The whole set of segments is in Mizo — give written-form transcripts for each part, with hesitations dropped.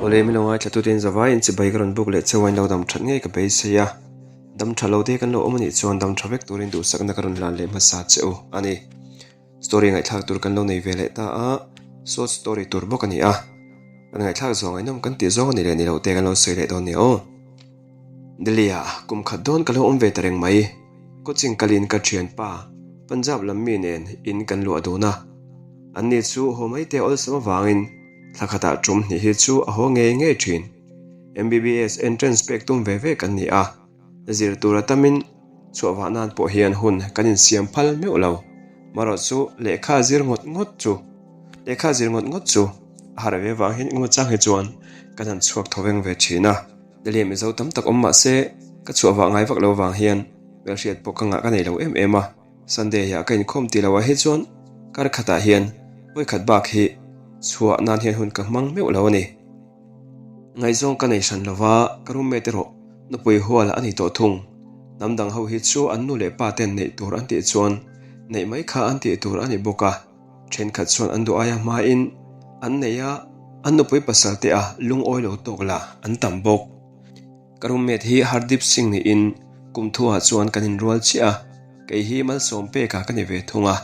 Awle min lo ngaithla tute in zavai in chibai ka rawn buk leh cheu a in lo dam that ngei ka beisei a, dam tha lo te kan lo awm anih chuan dam tha vek turin duhsakna ka rawn hlan leh hmasa che u a ni. Story ngaihthlak tur kan lo nei ve leh ta a, short story tur bawk a ni a, kan ngaihthlak zawh ngaihnawm kan tih zawng a ni leh ni loh te kan lo sawi leh dawn nia aw. Delhi ah kum khat dawn ka lo awm ve ta reng mai, coaching kalin ka thianpa Punjab lam mi nen in kan luah dun a, an ni chu haw mai te awlsam avangin thla khatah tum hnih hi chu a haw ngei ngei thin. MBBS entrance pek tum ve ve kan ni a. Zir tur a tamin chhuah vah nan pawh hian hun kan insiam phal meuh lo. Marawh chu lehkha zir ngawt ngawt chu lehkha zir ngawt ngawt chu a harh ve vang hian engemaw chang hi chuan kan han chhuak tho veng ve thin a. Delhi Mizo tam tak awm mah se ka chhuah vah ngai vak lo vang hian hmelhriat pawh ka ngah ka nei lo em em a. Sunday ah ka inkhawm tih loh ah hi chuan kar khatah hian vawikhat bak hi chhuah nan hian hun ka hmang meuh lo a ni. Ngaihzawng ka nei hran lova ka roommate erawh nupui hual a ni tawh thung. Hnam dang ho hi chu an nu leh pa ten neih tur an tih chuan neih mai kha an tih tur a ni bawk a, thenkhat chuan an duh aia hmain an nei a, an nupui pasal te a lungawi lo tawk lah an tam bawk. Ka roommate hi Hardeep Singh niin kum thuah chuan kan inrual chiah a, kei hi malsawm pekah ka ni ve thung a,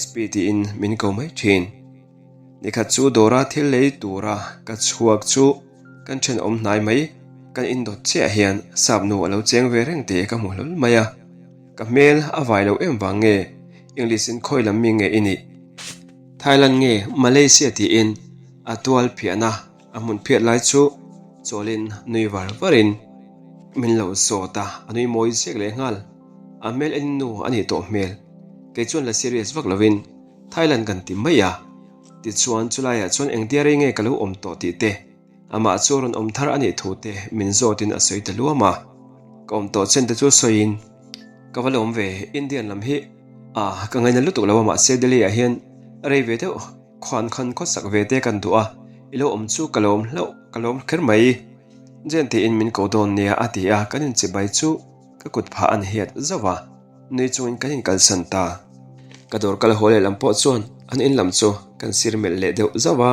SP tiin min ko mai thin. Nikhat chu dawra thil lei tura ka chhuak chu kan thenawm hnai mai, kan indawt chiah hian sap nu a lo cheng ve reng tih ka hmu hlawl mai a. Ka hmel a vai lo em vang nge English in khawi lam mi nge i nih? Thailand nge Malaysia tiin a tual phiahna a hmun phiat lai chu chawlin nui var varin min lo zawt a, a nui mawi zek leh nghal. A hmel en nu a nih tawh hmel. Kei chuan la serious vak lovin Thailand kan ti mai a, tichuan chulaiah chuan engtia rei nge ka lo awm tawh tih te, amah chu rawn awm thar a nih thu te min zawtin a sawi ta luam a. Ka awm tawh chen te chu sawiin ka va lawm ve, Indian lam hi a ka ngaina lutuk lo a mahse Delhi ah hian rei ve deuh khuan khan khawsak ve te kan duh a, i lo awm chu ka lawm hlauh ka lawm kher mai. Jen tiin min ko dawn nia a ti a, kan inchibai chu ka kut phah a ni hiat zauh a. Nui chungin kan inkalsan ta. Ka dawr kal haw leh lam pawh chuan an in lam chu kan sir melh leh deuh zauh a,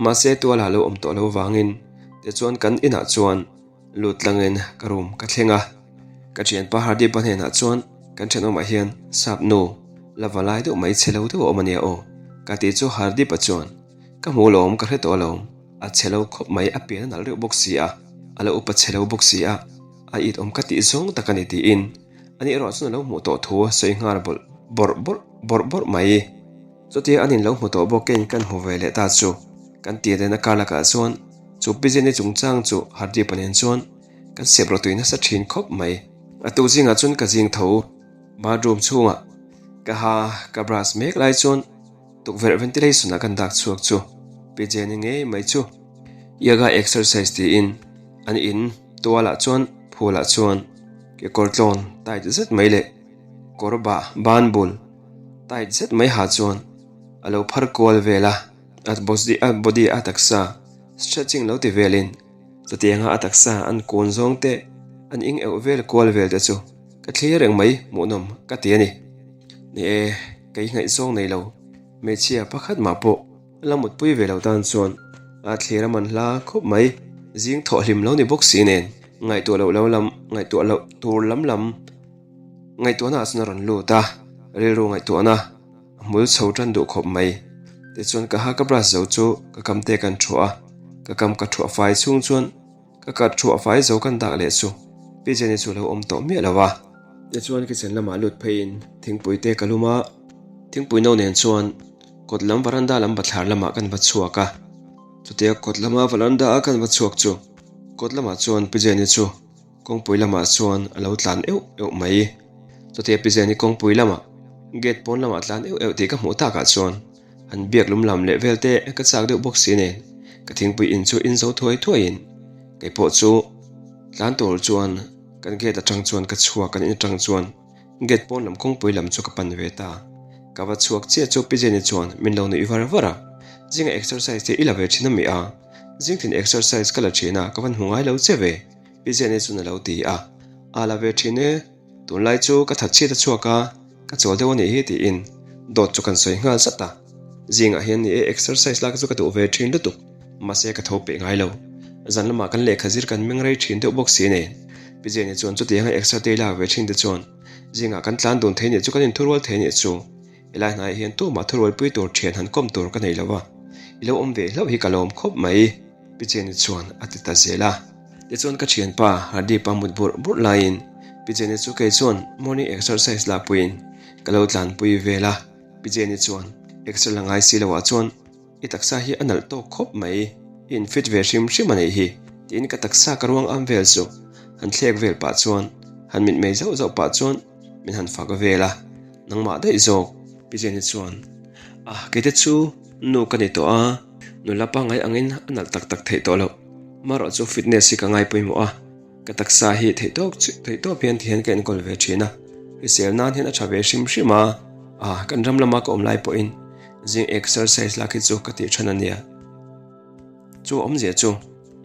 mahse tuala lo awm tawh lo vangin tichuan kan inah chuan lut tlangin ka room ka thleng a. Ka thianpa Hardeep-a hnenah chuan kan thenawmah hian sap nu la va lai deuh mai chhe lo deuh a awm ania aw ka tih chu Hardeep-a chuan ka hmu lawm ka hre tawh alawm, a chhe lo khawp mai a pian a nalh reuh bawk si a, a la upa chhe lo bawk si a, a it awm ka tih zawng tak a ni tiin Ani erawh chuan a lo hmuh tawh thu a sawi nghal bawlh bawrh bawrh bawrh bawrh mai. Chutia an in lo hmu tawh bawk keiin kan hmu ve leh ta chu kan ti lehna kar lakah chuan chu Pizeni chungchang chu Hardeep-a nen chuan kan siap rawh tui nasa thin khawp mai. A tuk zingah chuan ka zing tho bathroom chhungah ka ha ka brush mek lai chuan tukverh ventilation ah kan dak chhuak chu Pizeni ngei mai chu yoga exercise tiin an in tualah chuan phulah chuan Kekawr tlawn tight zet mai leh kawr bah ban bul tight zet mai ha chuan a lo phar kual vel a, a body a taksa stretching lo ti velin chutianga a taksa an kun zawng te an ing euh vel kual vel te chu ka thlir reng mai hmuhnawm ka ti a ni. Ni e, kei ngaihzawng nei lo hmeichhia pakhat mah pawh La mutpui ve lo tan chuan a thlir a man hla khawp mai. Zing thawh hlim lo ni bawk si nen ngaihtuah loh lo lam ngaihtuah loh tur lam lam ngaihtuahna ah chuan a rawn lut a, rilru ngaihtuahna a hmul chho tan duh khawp mai. Tichuan ka ha ka brush zo chu ka kam te kan thuah a, ka kam ka thuah fai chhung chuan Ka cut thu a fai zo kan dak leh chu Pi Jenny chu a lo awm tawh miah lo a. Tichuan kitchen lamah lut pheiin thingpui te ka lum a, thingpui no nen chuan kawt lam varanda lam bathlar lamah kan va chhuak a. Chutia kawt lama varanda a kan va chhuak chu kawt lamah chuan Pi Jenny chu kawngpui lamah chuan a lo tlan euh euh mai. Chutia Pi Jenny kawngpui lamah gate pawn lamah tlan euh euh tih ka hmuh takah chuan An biak lum lam leh vel te ka chak deuh bawk si nen ka thingpui in chu in zo thuai thuai in kei pawh chu tlan tur chuan kan gate atang chuan ka chhuak kan in atang chuan gate pawn lam kawngpui lam chu ka pan ve ta. Ka va chhuak chiah chu Pi Jenny chuan min lo nuih var var a, zinga exercise te i la ve thin a mi a, zing thin exercise ka la thin a ka van hmu ngai lo che ve Pi Jenny chuan a lo ti a, a la ve thin e. Tunlai chu ka that chhiat a chhuak a, ka chawl deuh a nih hi tiin dawt chu kan sawi nghal zat a. Zingah hian ni e exercise lak chu ka duh ve thin lutuk. Mahse ka tho peh ngai lo. Zan lamah kan lehkha zir kan meng rei thin deuh bawk si nen. Pi Jane chuan chutianga extra te lak ve thin te chuan zingah kan tlan dun thei nih chu kan inthurual thei nih chu. Helai hnaiah hian tumah thurualpui tur thian han kawm tur ka nei lo a, i lo awm ve hlauh hi ka lawm khawp mai, Pi Jane chuan a ti ta zel a. Tichuan ka thianpa Hardeep-a mut burh burh laiin Pi Jane chu kei chuan morning exercise lakpuiin ka lo tlanpui vel a, Pi Jane chuan exer la ngai si loah chuan I taksa hi a nalh tawk khawp mai, i infit ve hrim hrim a nih hi, tiin ka taksa ka ruang am vel chu han thlek vel pah chuan han mitmei zauh zauh pah chuan min han fak vel a, nangmah daih zawk. Pi Jenny chuan, Ah, keite chu nu ka ni tawh a, nula pangngai angin a nalh tak tak theih tawh loh, marawh chu fitness hi ka ngai pawimawh a, Ka taksa hi theihtawk theihtawp hian ti hian ka enkawl ve thin a, hrisel nan hian a tha ve hrim hrim a, ah kan ram lama ka awm lai pawhin zing exercise lak hi chu ka tih than a nia. Chu awmzia chu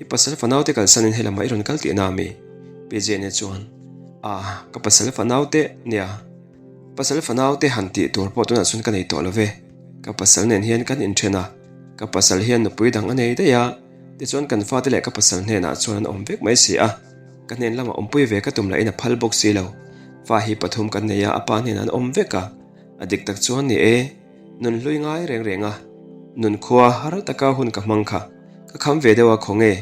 i pasal fanau te kalsanin he lamah i rawn kal tihna ami? PJN-a chuan ah ka pasal fanau te nia, pasal fanau te han tih tur pawh tunah chuan ka nei tawh lo ve, ka pasal nen hian kan inthen a, ka pasal hian nupui dang a nei daih a, Tichuan kan fate leh ka pasal hnenah chuan an awm vek mai si a, ka hnen lamah awmpui ve ka tum lahin a phal bawk si lo. Fa hi pathum kan nei a, a pa hnenah an awm vek a, a dik tak chuan ni e, nun hlui ngai reng reng a, nun khua har taka hun ka hmang kha, ka kham ve deuh a khawnge,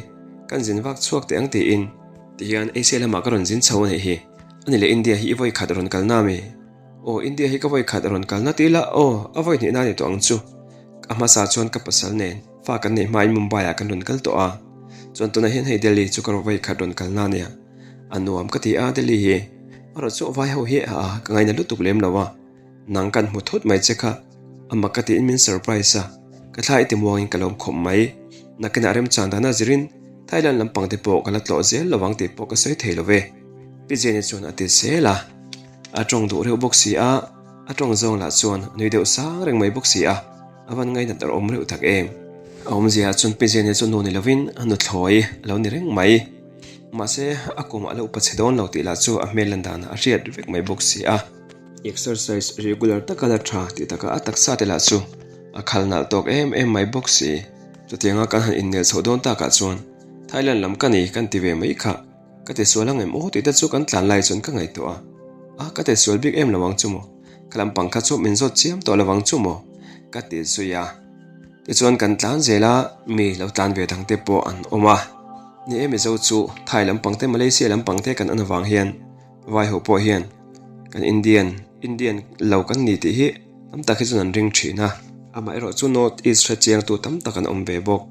kan zin vak chhuak teh ang tiin. Tihian Asia lamah ka rawn zin chho a nih hi, ani leh India hi i vawi khat rawn kalna ami? Aw India hi ka vawi khat rawn kalna ti ila aw, a vawi hnihna a ni tawh ang chu. A hmasa chuan ka pasal nen. Fa kan neih hmain Mumbai ah kan rawn kal tawh a, chuan tunah hian hei Delhi chu ka vawi khat rawn kalna a nia. A nuam ka ti a Delhi hi, erawh chu vai ho hi a ka ngaina lutuk lem lo a, nang kan hmu thut mai che kha, a mak ka tiin min surprise a, ka thla i ti muangin ka lawm khawp mai. Nakinah remchang dana zirin Thailand lampang te pawh ka la tlawh zel lo ang tih pawh ka sawi thei lo ve. Pi Jenny chuan a ti zel a, a tawng duh reuh bawk si a, a tawng zawng lah chuan a nui deuh sang reng mai bawk si a. A van ngainat a awm reuh tak em? A awmzia chuan Pi Jane chu nu ni lovin a nuthlawi a lo ni reng mai. Mahse, a kum a lo upa chhe dawn lo tih lah chu a hmel lan danah a hriat vek mai bawk si a. Exercise regular taka la tha tih takah a taksa te lah chu a khal nalh tawk em em mai bawk si. Chutianga kan han innel chhoh dawn takah chuan Thailand lam ka ni kan ti ve mai kha. Ka ti sual ang em aw tih te chu kan tlan lai chuan ka ngaihtuah a. A, ka ti sual bik em lo ang chu maw? Ka lampang kha chu min zawt chiam tawh lo ang chu maw? Ka ti zui a. Tichuan kan tlan zel a, mi lo tlan ve dang te pawh an awm a. Ni e Mizo chu Thai lampang te Malaysia lampang te kan en avang hian vai ho pawh hian kan Indian, Indian lo kan ni tih hi tam tak hi chuan an ring thin a. Amaherawh chu North East hrechiangtu tam tak an awm ve bawk.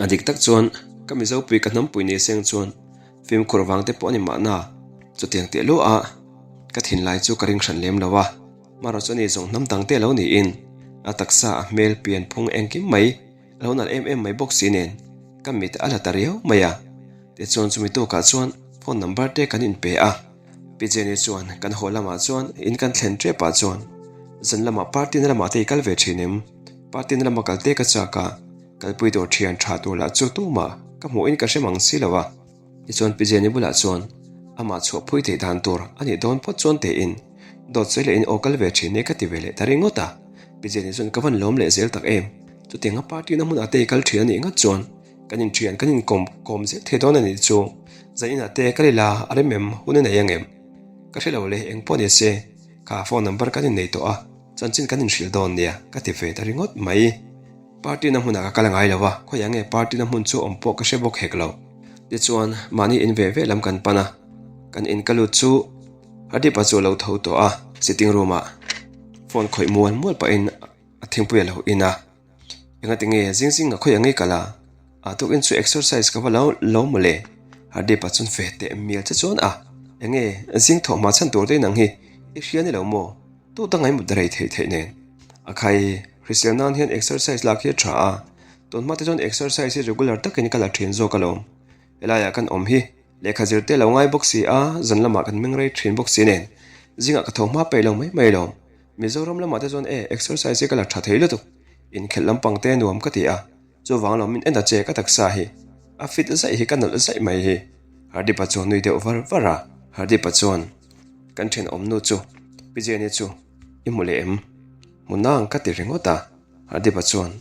A dik tak chuan ka Mizopui ka hnampui ni seng chuan fimkhur vang te pawh a ni mahna. Chutiang teh luah a ka thinlai chu ka ring hran lem lo a, marawh chu ani zawng hnam dang te lo niin a taksa a hmel pian phung engkim mai a lo nalh em em mai bawk si nen ka mit a la ta riau mai a. Tichuan chumi tukah chuan phone number te kan inpe a, Pi Jenny chuan kan haw lamah chuan in kan thlen tep ah chuan zan lamah party na lamah te i kal ve thin em? Party na lama kal te ka chak a. Kalpui tur thian tha tur lah chu tumah ka hmuhin ka hre mang si lo a. Tichuan Pi Jenny bulah chuan amah chhuah phui theih dan tur a nih dawn phawt chuan tein dawt sawi lehin aw kal ve thin e ka ti ve leh ta ringawt a. Pi Jenny chuan ka van lawm leh zel tak em. Chutianga party na hmunah te i kal thin a nih ngat chuan kan inthian kan inkawm kawm zel thei dawn a nih chu. Zan inah te kal ila a rem em hun a nei ang em? Ka hre lo le engpawh ni se kha phone number kan innei tawh a chanchin kan inhrilh dawn nia ka ti ve ta ringawt mai. Party na hmunah ka kal ngai lo a, khawiah nge party na hmun chu awm pawh ka hre bawk hek lo. Tichuan, mahni in ve ve lam kan pan a, kan in ka lut chu Hardeep-a chu a lo tho tawh a, sitting room-ah phone khawih mual mual pahin a thingpui a lo in a, Engati nge zing zing a khawiah nge kal a? A tukin chu exercise ka va lo lo mawle. Hardeep-a chuan fe teh mial che chuan a, Enge zing thawh hma chhan tur te inang hi i hria ni lo maw? Tu dang ai mut rei theih theih nen. A khai, hrisel nan hian exercise lak hi a tha a, tun hma te chuan exercise hi regular takin ka la thin zawk alawm. Helaiah kan awm hi lehkha zir te lo ngai bawk si a, zan lamah kan meng rei thin bawk si nen zingah ka tho hma peih lo mai mai alawm. Mizoram lamah te chuan e exercise hi ka la tha thei lutuk, inkhelh lampang te nuam ka ti a, chuvang lo min en a che ka taksa hi a fit zaih hi ka nalh zaih mai hi. Hardeep-a chuan nui deuh var var a, Hardeep-a chuan kan thenawmnu chu Pi Jenny chu i hmu leh em? Hmu nang ka ti ringawt a, Hardeep-a chuan.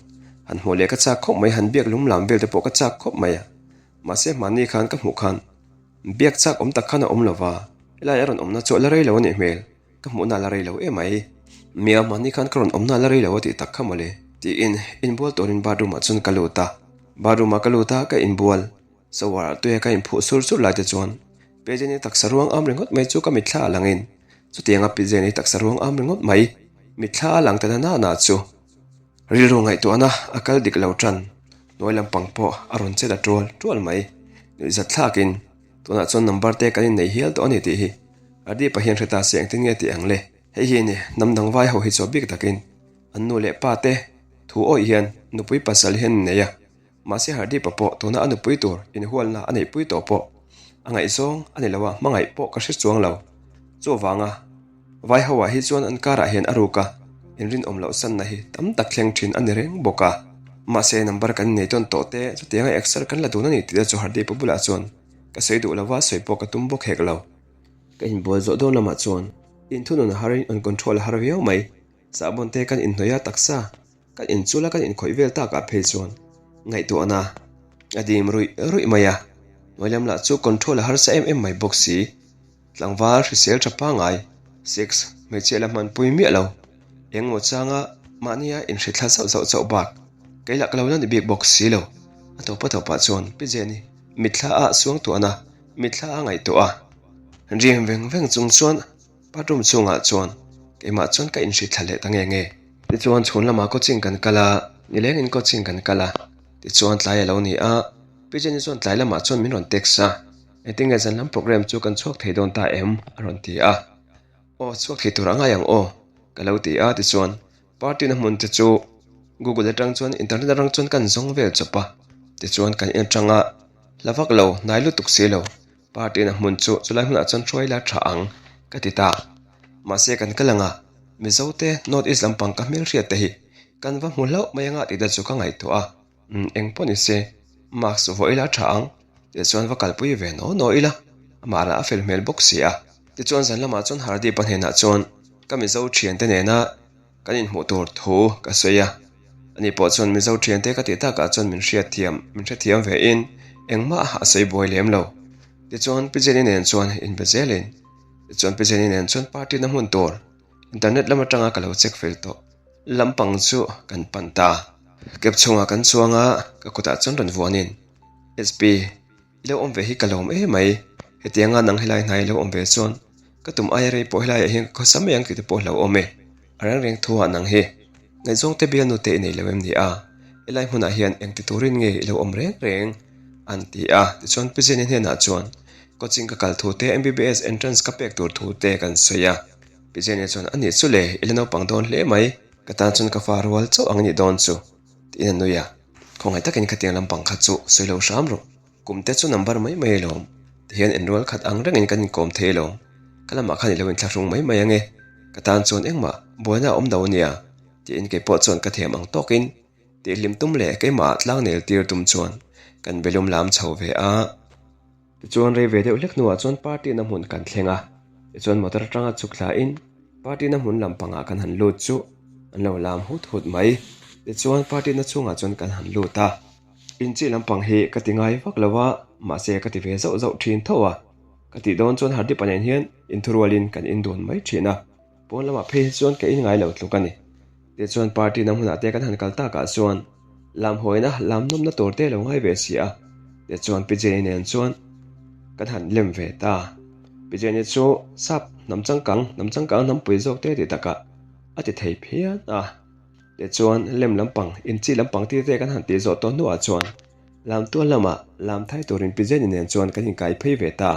Han hmuh leh ka chak khawp mai, han biak lum lam vel te pawh ka chak khawp mai a. Mahse hmanni khan ka hmuh khan biak chak awm tak khan a awm lo va, helai a rawn awmna chu a la rei lo a nih hmel, ka hmuhna a la rei lo em ai. Mia hmanni khan ka rawn awmna a la rei lo a tih tak kha mawle. Tiin inbual turin bathroom ah chuan ka lut a, bathroom ah ka lut a ka inbual. Shower ah tuia ka inphuh sur sur lai te chuan Pejeni taksa ruang am ringawt mai chu ka mitthla a langin chutianga Pejeni taksa ruang am ringawt mai mitthla a lang ta na na chu rilru ngaihtuahna a kal dik lo tan hnuai lampang pawh a rawn che ta tual tual mai. Nuihzat thlakin tunah chuan number te kan innei hial tawh a ni tih hi Hardeep-a hian hre ta se engtin nge tih ang le? Hei hi ni hnam dang vai ho hi chaw bik takin an nu leh pa te thu awih hian nupui pasal hian an nei a. Mahse Hardeep-a pawh tuna a nupui tur inhualna a neihpui tawh pawh a ngaihzawng a ni lo a, hmangaih pawh ka hre chuang lo. Chuvanga vai ho ah hi chuan an karah hian a ruk a, inrinawm loh sanna hi tam tak thleng thin a ni reng bawk a. Mahse number kan innei tawn tawh te chutianga exer kan la dun a ni tih te chu Hardeep-a bulah chuan ka sawi duh lo va, sawi pawh ka tum bawk hek lo. Ka inbual zawh dawn lamah chuan inthunun a harin on control a har viau mai. Sahbawn te kan inhnawih a taksa. Kan inchula kan inkhawih vel takah phei chuan ngaihtuahna a dim ruih ruih mai a, hnuai lam lah chu control a harsa em em mai bawk si. Tlangval hrisel tha pangai, sex hmeichhia la hmanpui miah lo, engmaw changa mahnia inhri thla zauh zauh chauh bak kei lah ka lo la ni bik bawk si lo. A tawpa tawpah chuan Pi Jenny mitthla ah suangtuahna mitthla a ngaihtuah a, rim veng veng chung chuan Bathroom chhungah chuan keimah chuan ka inhri thla leh ta nge nge. Tichuan chhun lamah coaching kan kal a, nilengin coaching kan kal a. Tichuan tlai a lo ni a, Pi Jenny chuan tlai lamah chuan min rawn text a, Engtin nge zan lam program chu kan chhuak thei dawn ta em? a rawn ti a. Aw chhuak thei tur a ngai ang aw, ka lo ti a, tichuan party na hmun te chu Google atang chuan internet atang chuan kan zawng vel chawp a, tichuan kan en atang a, hla vak lo, hnai lutuk si lo. Party na hmun chu chulai hmunah chuan hruai la tha ang ka ti ta. Mahse kan kal anga Mizo te North East lampang ka hmelhriat te hi kan va hmu hlauh mai anga tih te chu ka ngaihtuah a, umm eng pawh ni se mask vuah ila tha ang tih chuan va kalpui ve naw naw ila amah lah a fel hmel bawk si a. Tichuan zan lamah chuan Hardeep-a hnenah chuan ka Mizo thiante nena Kan inhmuh tur thu ka sawi a, ani pawh chuan Mizo thiante ka tih takah chuan min hriatthiam, min hrethiam ve in engmah a sawi buai lem lo. Tichuan Pi Jenny nen chuan inbe zelin, tichuan Pi Jenny nen chuan party na hmun tur internet lam atanga ka lo check fel tawh lampang chu kan pan ta. Cab chhungah kan chuang a, ka kutah chuan rawn vuanin, SP, I lo awm ve hi ka lawm em mai, hetianga nang helai hnai i lo awm ve chuan ka tum aia rei pawh helaiah hian ka khawsa mai ang tih te pawh hlauh awm e. A reng reng thu ah nang hi ngaihzawng te bialnu te i nei lo em ni a, helai hmunah hian engti turin nge i lo awm reng reng? an ti a, tichuan Pi Jenny hnenah chuan coaching ka kal thu te MBBS entrance ka pek tur thu te kan sawi a, Pi Jenny chuan a nih chu le, i la naupang dawn hle mai, ka tan chuan ka fa rual chauh ang i nih dawn chu tiin a nui a. Khawngaih takin khatiang lampang kha chu sawi lo hram rawh. Kum te chu number mai mai alawm. Tihian enrual khat ang rengin kan inkawm thei alawm. Ka lamah khan i lo inthlahrung mai mai ange. Ka tan chuan engmah buaina a awm lo ania tiin kei pawh chuan ka thiam ang tawkin tihhlim tum leh keimah tlang nel tir tum chuan kan belum lam chho ve a. Tichuan rei ve deuh hlek hnuah chuan party na hmun kan thleng a, tichuan motor atanga chhuk thlain party na hmun lampangah kan han lut chu an lo lam hut hut mai. Tichuan party na chhungah chuan kan han lut a, inchi lampang hi ka ti ngai vak lo a, mahse ka ti ve zauh zauh thin tho a, ka tih dawn chuan Hardeep-a nen hian inthurualin kan indun mai thin a. Pawn lamah phei hi chuan ka in ngai lo tluk a ni. Tichuan party na hmunah te kan han kal takah chuan lam hawina lam nawmna tur te lo ngai ve si a. Tichuan Pi Jenny nen chuan kan han lem ve ta. Pi Jenny chu sap hnam changkang, hnam changkang hnampui zawk te ti takah a ti thei phian a. Tichuan lem lampang, inchi lampang ti te kan han tih zawh tawh hnuah chuan lam tual lamah lam thai turin Pi Jenny nen chuan kan inkai phei ve ta.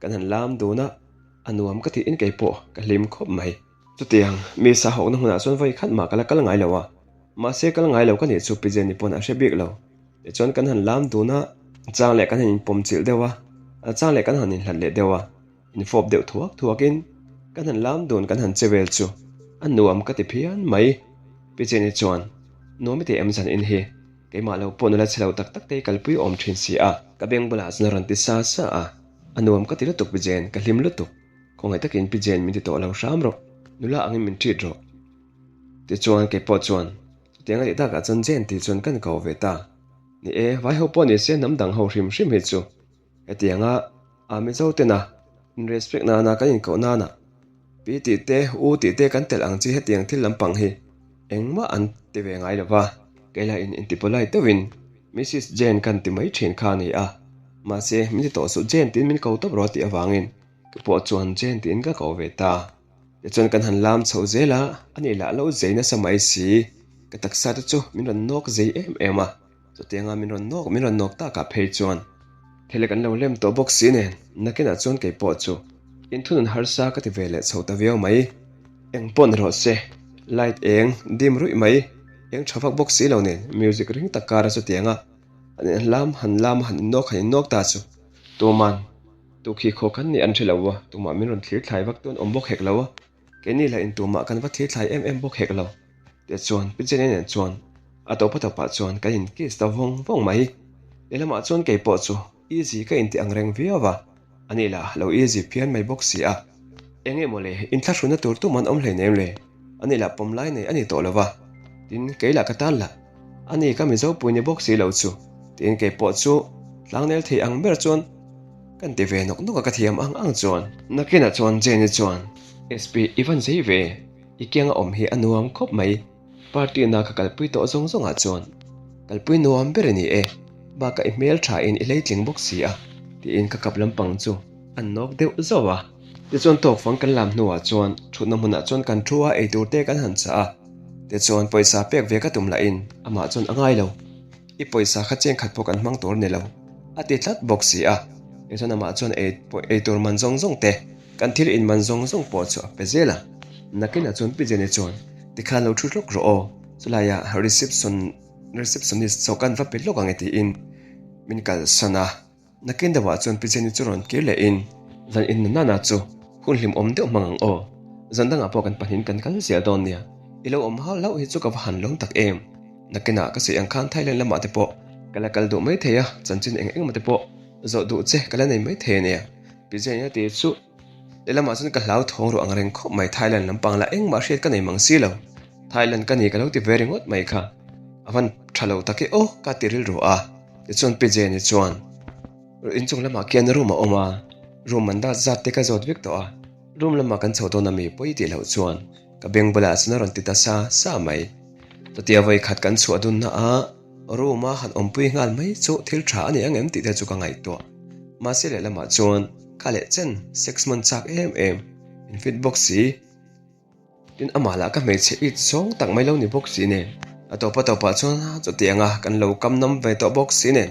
Kan han lam dun a, a nuam ka tiin kei pawh ka hlim khawp mai. Chutiang, mi sahawkna hmunah chuan vawi khat mah ka la kal ngai lo a, mahse kal ngai lo ka nih chu Pi Jenny pawn a hre bik lo. Tichuan kan han lam dun a, a chang leh kan han inpawm chilh deuh a, a chang leh kan han inhlat leh deuh a, infawp deuh thuak thuakin kan han lam dun kan han che vel chu a nuam ka ti phian mai. Pi Jenny chuan, Nuam i ti em zan in hi? Keimah lo pawh nula chhe lo tak tak te hi kalpui awm thin si a. Ka beng bulah chuan a rawn ti sa sa a, a nuam ka ti lutuk Pi Jen, ka hlim lutuk. Khawngaih takin Pi Jen min ti tawh lo hram rawh, nula angin min treat rawh. Tichuan keipawh chuan. Chutiang a nih takah chuan Jane tih chuan kan ko ve ta. Ni e, vai ho pawh ni se hnam dang ho hrim hrim hi chu hetianga a Mizo tena in respect nana kan inkoh nana pi tih te u tih te kan telh ang chi hetiang thil lampang hi engmah an ti ve ngai lo va. Kei lah in inti polite deuhin Missus Jane kan ti mai thin kha a ni a, mahse min ti tawh suh Jane tiin min ko tawp rawh tih avangin ka pawh chuan Jane tiin ka ko ve ta. Tichuan kan han lam chho zel a, ani lah lo zei nasa mai si, ka taksa te chu min rawn nawk zei em em a, chutianga min rawn nawk min rawn nawk takah phei chuan thil kan lo lem tawh bawk si nen nakinah chuan kei pawh chu inthunun harsa ka ti ve leh chho ta viau mai. Eng pawh ni rawh se, light eng dim ruih mai, eng tha vak bawk si lo nen music ring tak kara chutianga han inhlam han lam han innawk han innawk ta chu tuman Tukhi khaw kan nih an hre lo a, tumah min rawn thlir thlai vak tuan awm bawk hek lo a, keini lah in tumah kan va thlir thlai em em bawk hek lo. Tichuan Pi Jenny nen chuan a tawpa tawpah chuan kan in kiss ta vawng vawng mai. Lehlamah chuan kei pawh chu easy ka inti ang reng viau a, ani lah lo easy phian mai bawk si a. Eng nge mawle, inthlahrunna tur tum an awm hleinem le, ani lah pawm lai nei a ni tawh lo va, tin kei lah ka tan lah. A ni ka Mizo pui ni bawk si lo chu tiin kei pawh chu tlangnel thei ang ber chuan kan ti ve nawk nawk a ka thiam ang ang chuan. Nakinah chuan Jenny chuan, SP i van zei ve, i kianga awm hi a nuam khawp mai, party na ka kalpui tawh zawng zawngah chuan kalpui nuam ber i ni e, bakah i hmel tha in i hleitling bawk si a tiin ka kap lampang chu an nawk deuh zauh a. Tichuan tawkfang kan lam hnuah chuan thutna hmunah chuan kan thu a eitur te kan han chah a. Tichuan pawisa pek ve ka tum lahin amah chuan a ngai lo. I pawisa kha cheng khat pawh kan hmang tur ni lo, a ti tlat bawk si a. Tichuan amah chuan ei eitur man zawng zawng te, kan thil in man zawng zawng pawh chu a pe zel a. Nakinah chuan Pi Jenny chuan, Tikhan lo thu hlawk rawh aw, chulaiah reception receptionist chaw kan va pe hlawk ang e tiin min kalsan a. Nakin deuhah chuan Pi Jenny chu rawn kir lehin, Zan in nana chu hun hlim awm deuh hmang ang aw. Zan dangah pawh kan pahnihin kan kal zel dawn nia. I lo awm hauh hlauh hi chu ka va han lawm tak em. Nakinah ka sawi ang khan Thailand lamah te pawh ka la kal duh mai thei a, chanchin eng engemaw te pawh zawh duh che ka la nei mai thei a nia. Pi Jenny a ti chu lehlamah chuan ka hlau thawng ruah ang reng khawp mai Thailand lampang lah engmah hriat ka nei mang si lo. Thailand ka ni ka lo ti ve ringawt mai kha. A van tha lo tak e aw ka ti rilru a. Tichuan Pi Jenny chuan inchung lamah khian room a awm a, room an dat zat te ka zawt vek tawh a, room lamah kan chho dawn ami pawi tih loh chuan ka beng bulah chuan a rawn ti ta sa sa mai. Chutia vawi khat kan chhuah dunna a room a han awmpui nghal mai chu thil tha a ni ang em tih te chu ka ngaihtuah. Mahse lehlamah chuan kha leh chen sex man chak em em, in fit bawk si. Tin, amah lah ka hmeichhe it zawng tak mai lo ni bawk si nen, a tawpa tawpah chuan chutianga kan lo kam nawm ve tawh bawk si nen,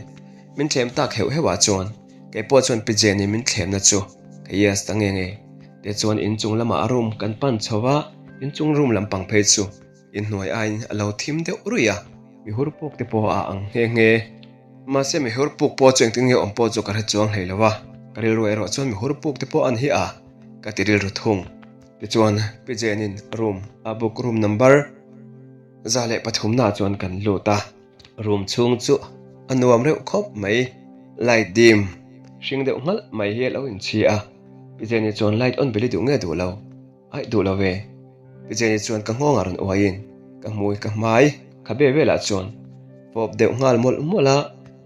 min thlem tak heuh heuhah chuan kei pawh chuan Pi Jenny min thlemna chu ka yes ta nge nge. Tichuan inchung lamah room kan pan chho va, inchung room lampang phei chu inhnuai aiin a lo thim deuh ruih a, mihur puk te pawh a ang nghe nghe. Mahse mihur puk pawh chu engtin nge awm pawh chu ka hre chuang hlei lo va, ka rilru erawh chuan mihur puk te pawh an hi a ka ti rilru thung. Tichuan Pi Jane-in room a book room number 103 na chuan kan lut a, room chhung chu a nuam reuh khawp mai, light dim hring deuh nghalh mai hi a lo inchhi a, Pi Jane-i chuan light on beli duh nge duh lo, aih duh lo ve, Pi Jane-i chuan ka nghawngah rawn uaiin ka hmui ka hmai khabe velah chuan pawp deuh nghal mawlh mawlh a,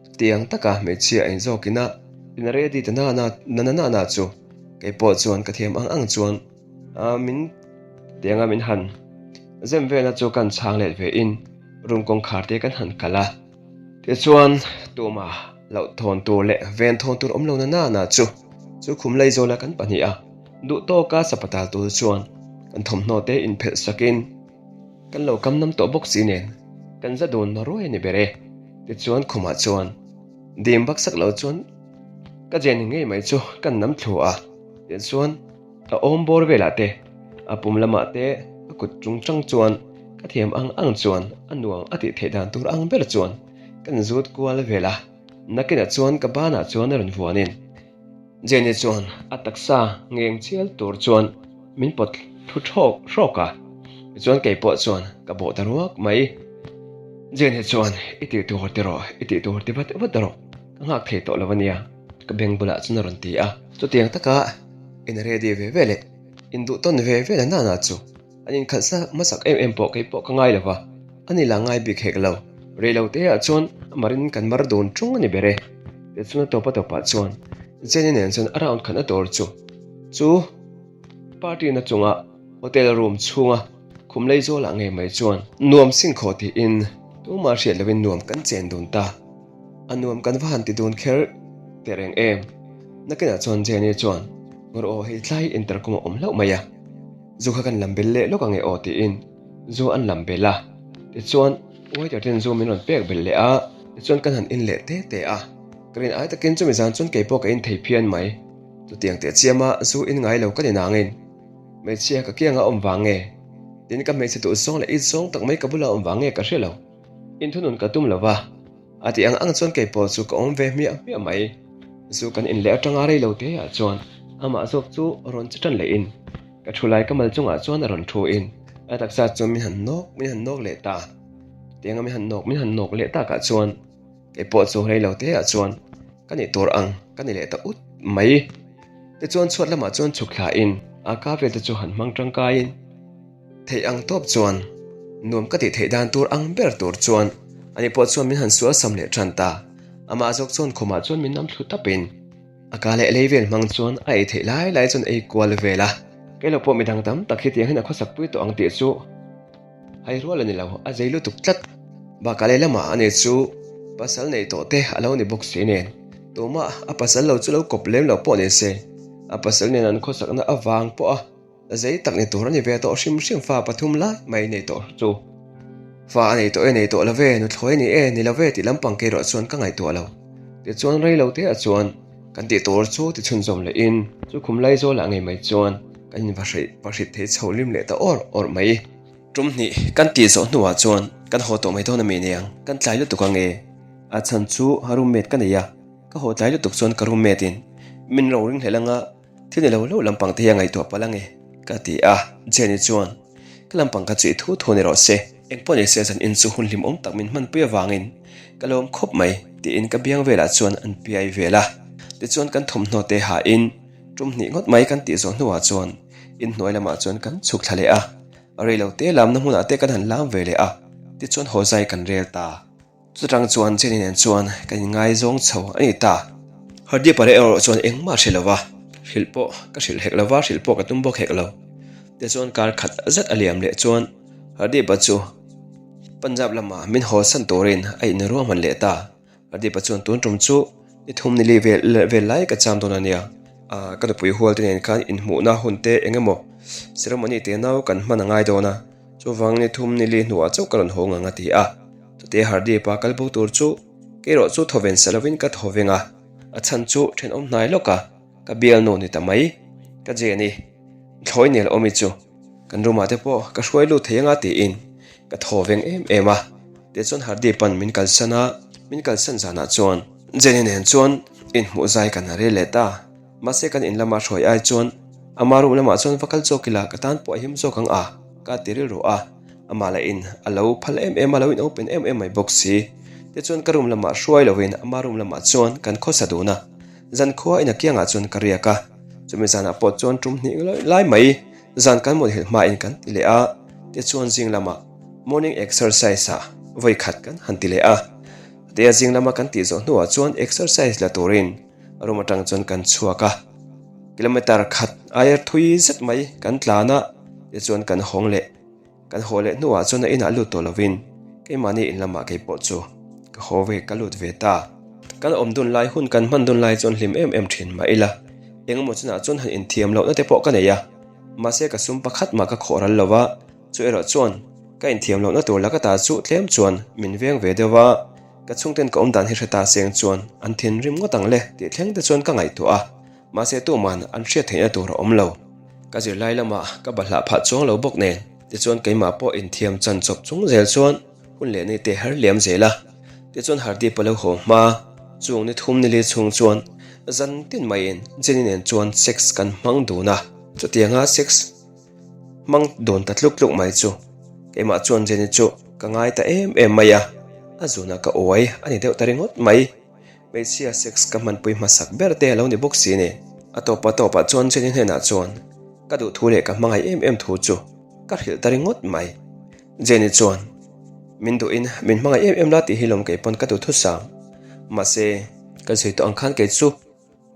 chutiang taka hmeichhia inzawkin a in ready ta na na na na na chu. Kei pawh chuan ka thiam ang ang chuan min tianga min han zem velna chu kan chhang let ve in room kawngkhar te kan han kal a. Tichuan tuma loh thawn tur leh ven thawn tur awm lo na na chu chu khum lei zawla kan pahnih a duh tawka sapatal tur chuan kan thawmhnaw te inphelh sakin kan lo kam nam tawh bawk si nen kan za dun ruai a ni ber e. Tichuan khumah chuan dim baksak lo chuan Ka jen ngei mai chu kan nam thlu a, tichuan a awm bawr velah te, a pum lamah te a kut chung chang chuan ka thiam ang ang chuan a nuam a tih theih dan tur ang ber chuan kan zut kual vel a, nakinah chuan ka banah chuan a rawn vuanin Jenny chuan a taksa ngeng chial tur chuan min pawt thlu hrawk hrawk a, tichuan kei pawh chuan ka bawh ta ruak mai. Jenny chuan i tih tur ti rawh, i tih tur ti vat vat rawh. Ka nghak thei tawh lo a nia, ka beng bulah chuan a rawn ti a. Chutiang taka in ready ve ve leh induh tawn ve ve la nana chu an inkhalh sa hmasak em em pawh kei pawh ka ngai lo va. A ni la ngai bik hek lo. Rei lo te ah chuan a marin kan mar dun ṭung a ni ber e. Tichuan a tawp a tawpah chuan Jenny nen chuan a round khatna tur chu chu party na chunga hotel room chhunga khum lei zawlah ngei mai chuan nuam sing khawh tiin tumah hriat loin nuam kan chen dun ta. A nuam kan va han ti dun kher teh reng em. Nakinah chuan Jenny chuan Ngawr aw hei tlai intercom a awm hlauh mai a. Zu kha kan lam bel leh lawk ange aw tiin zu an lam bel a. Tichuan waiter ten zu min rawn pek belh leh a, tichuan kan han in leh te te a. Ka rin ai takin chumi zan chuan keipawh ka in thei phian mai. Chutiang teh chiama zu in ngai lo ka ni nangin hmeichhia ka kianga awm vang nge? Tin ka hmeichhe duh zawng leh it zawng tak mai ka bula awm vang nge ka hre lo. Inthunun ka tum lo va. A tih ang ang chuan kei pawh chu ka awm ve hmiah hmiah mai. Zu kan in leh atanga rei lo te ah chuan amah zawk chu rawn che tan leh in ka thu lai ka mal chungah chuan a rawn thu in a taksa chuan min han nawk min han nawk leh ta. Tianga min han nawk min han nawk leh takah chuan kei pawh chu rei lo te ah chuan ka nih tur ang ka ni leh ta ut mai. Tichuan chhuat lamah chuan chhuk thla in a ka vel te chu han hmang tangkai in. Theih ang tawp chuan nuam ka tih theih dan tur ang ber tur chuan ani pawh chuan min han sual sam leh tan ta. Amah zawk chuan khumah chuan min nam thlu tapin a ka leh lei vel hmang chuan a ei theih lai lai chuan ei kual vel a. Kei lo pawh midang tam tak hi tiang hian a khawsak pui tawh ang tih chu hai rual a ni lo, a zei lutuk tlat. Bakah lehlamah ani chu pasal nei tawh te a lo ni bawk si nen tumah a pasal lo chu lo kawp lem lo pawh ni se a pasal nen an khawsakna avang pawh a Zei tak ni tur a ni ve tawh hrim hrim fa pathum lai mai nei tawh chu. Fa a nei tawh e nei tawh lo ve, nuthlawi a ni e ni lo ve tih lampang kei erawh chuan ka ngaihtuah lo. Tichuan rei lo te ah chuan kan tih tur chu ti chhunzawm leh in chu khum lai zawl ah ngei mai chuan kan in va hreih va hrit thei chho lim leh ta awr awr mai. Tum hnih kan tih zawh hnuah chuan kan haw tawh mai dawn a mi aniang kan tlai lutuk ange. A chhan chu roommate ka nei a, ka haw tlai lutuk chuan ka roommate in min ro ring hlel anga, Thil ni lo lo lampang te hi a ngaihtuah palh ange, ka ti a. Jenny chuan, Ka lampang kha chu i thu thu ni rawh se, engpawh ni se zan in chu hun hlimawm tak min hmanpui avangin ka lawm khawp mai, tiin ka biang velah chuan an piai vel a. Tichuan kan thawmhnaw te hain tum hnih ngawt mai kan tih zawh hnuah chuan inhnuai lamah chuan kan chhuk thla leh a. Rei lo te lamna hmunah te kan han lam ve leh a, tichuan haw zai kan rel ta. Chutang chuan Jenny nen chuan kan inngaizawng chho a ni ta. Hardeep are erawh chuan engmah hre lova, hrilh pawh ka hrilh hek lova, hrilh pawh ka tum bawk hek lo. Tichuan kar khat zet a liam leh chuan Hardeep-a chu Punjab lamah min haw san turin a inruahman leh ta. Hardeep-a chuan tun tum chu ni thum ni li vel vel lai ka cham dawn a nia. Ka nupui hual te nen khan inhmuhna hun te eng emaw ceremony te nau kan hman a ngai dawn a. Chuvang ni thum ni li hnuah chauh ka rawn haw ngang a ti a. Chute Hardeep-a kal bo tur chu kerawh chu thawven sa lovin ka thaw veng a, a chhan chu thenawm hnai lawk a, ka bialnu ni ta mai. Ka Jenny, thlawi nel awmi chu kan room ah te pawh ka hruai lut thei anga tiin ka thaw veng em em a. Tichuan Hardeep-a'n min kalsan a, min kalsan zanah chuan Jenny nen chuan inhmuh zai kan ha rel leh ta. Mahse kan in lama hruai ai chuan ama room lamah chuan va kal zawk ila ka tan pawh a him zawk ang a, ka ti rilru a. Amah lah in a lo phal em em a, lo in open em em mai bawk si. Tichuan ka room lamah hruai loin ama room lamah chuan kan khawsa dun a. Zankhua in a kiangah chuan ka riak a. Chumi zanah pawh chuan tum hnih lai mai zan kan muthilh hmain kan ti leh a. Tichuan zing lamah morning exercise ah vawi khat kan han ti leh a. Tia zing lama kan tih zawh hnuah chuan exercise la turin Room atang chuan kan chhuak a, kilometer khat aia thui zet mai kan tlan a, tichuan kan hawng leh. Kan haw leh hnuah chuan a inah lut tawh lovin keimahni in lamah kei pawh chu ka haw ve ka lut ve ta. Kan awm dun lai hun kan hman dun lai chuan hlim em em thin mah ila, engemaw chunah chuan han inthiam lohna te pawh ka nei a, mahse ka sum pakhat mah ka khawh ral lo va, chu erawh chuan ka inthiam lohna tur laka ta chu tlem chuan min veng ve deuh va. Ka chhungten ka awm dan hi hre ta seng chuan an thinrim ngawt ang le tih thleng te chuan ka ngaihtuah a, mahse tuman an hriat theihna tur a awm lo. Ka zirlai lamah ka bahlah phah chuang lo bawk nen tichuan keimah pawh inthiam chan chawp chung zel chuan hun leh ni te her liam zel a. Tichuan Hardeep a lo haw hma chung ni thum ni li chhung chuan zan tin maiin Jenny nen chuan sex kan hmang dun a, chutianga sex Hmang dawn ta tluk tluk mai chu keimah chuan Jenny chu ka ngai ta em em mai a, a zunah ka uai a ni deuh ta ringawt mai. Hmeichhia sex ka hmanpui hmasak ber te a lo ni bawk si ni. A tawpa tawpah chuan Jenny hnenah chuan ka duh thu leh ka hmangaih em em thu chu ka hrilh ta ringawt mai. Jenny chuan. Min duhin min hmangaih em em la tih hi lawm kei pawn ka duhthusam. Mahse, ka zui tawh ang khan kei chu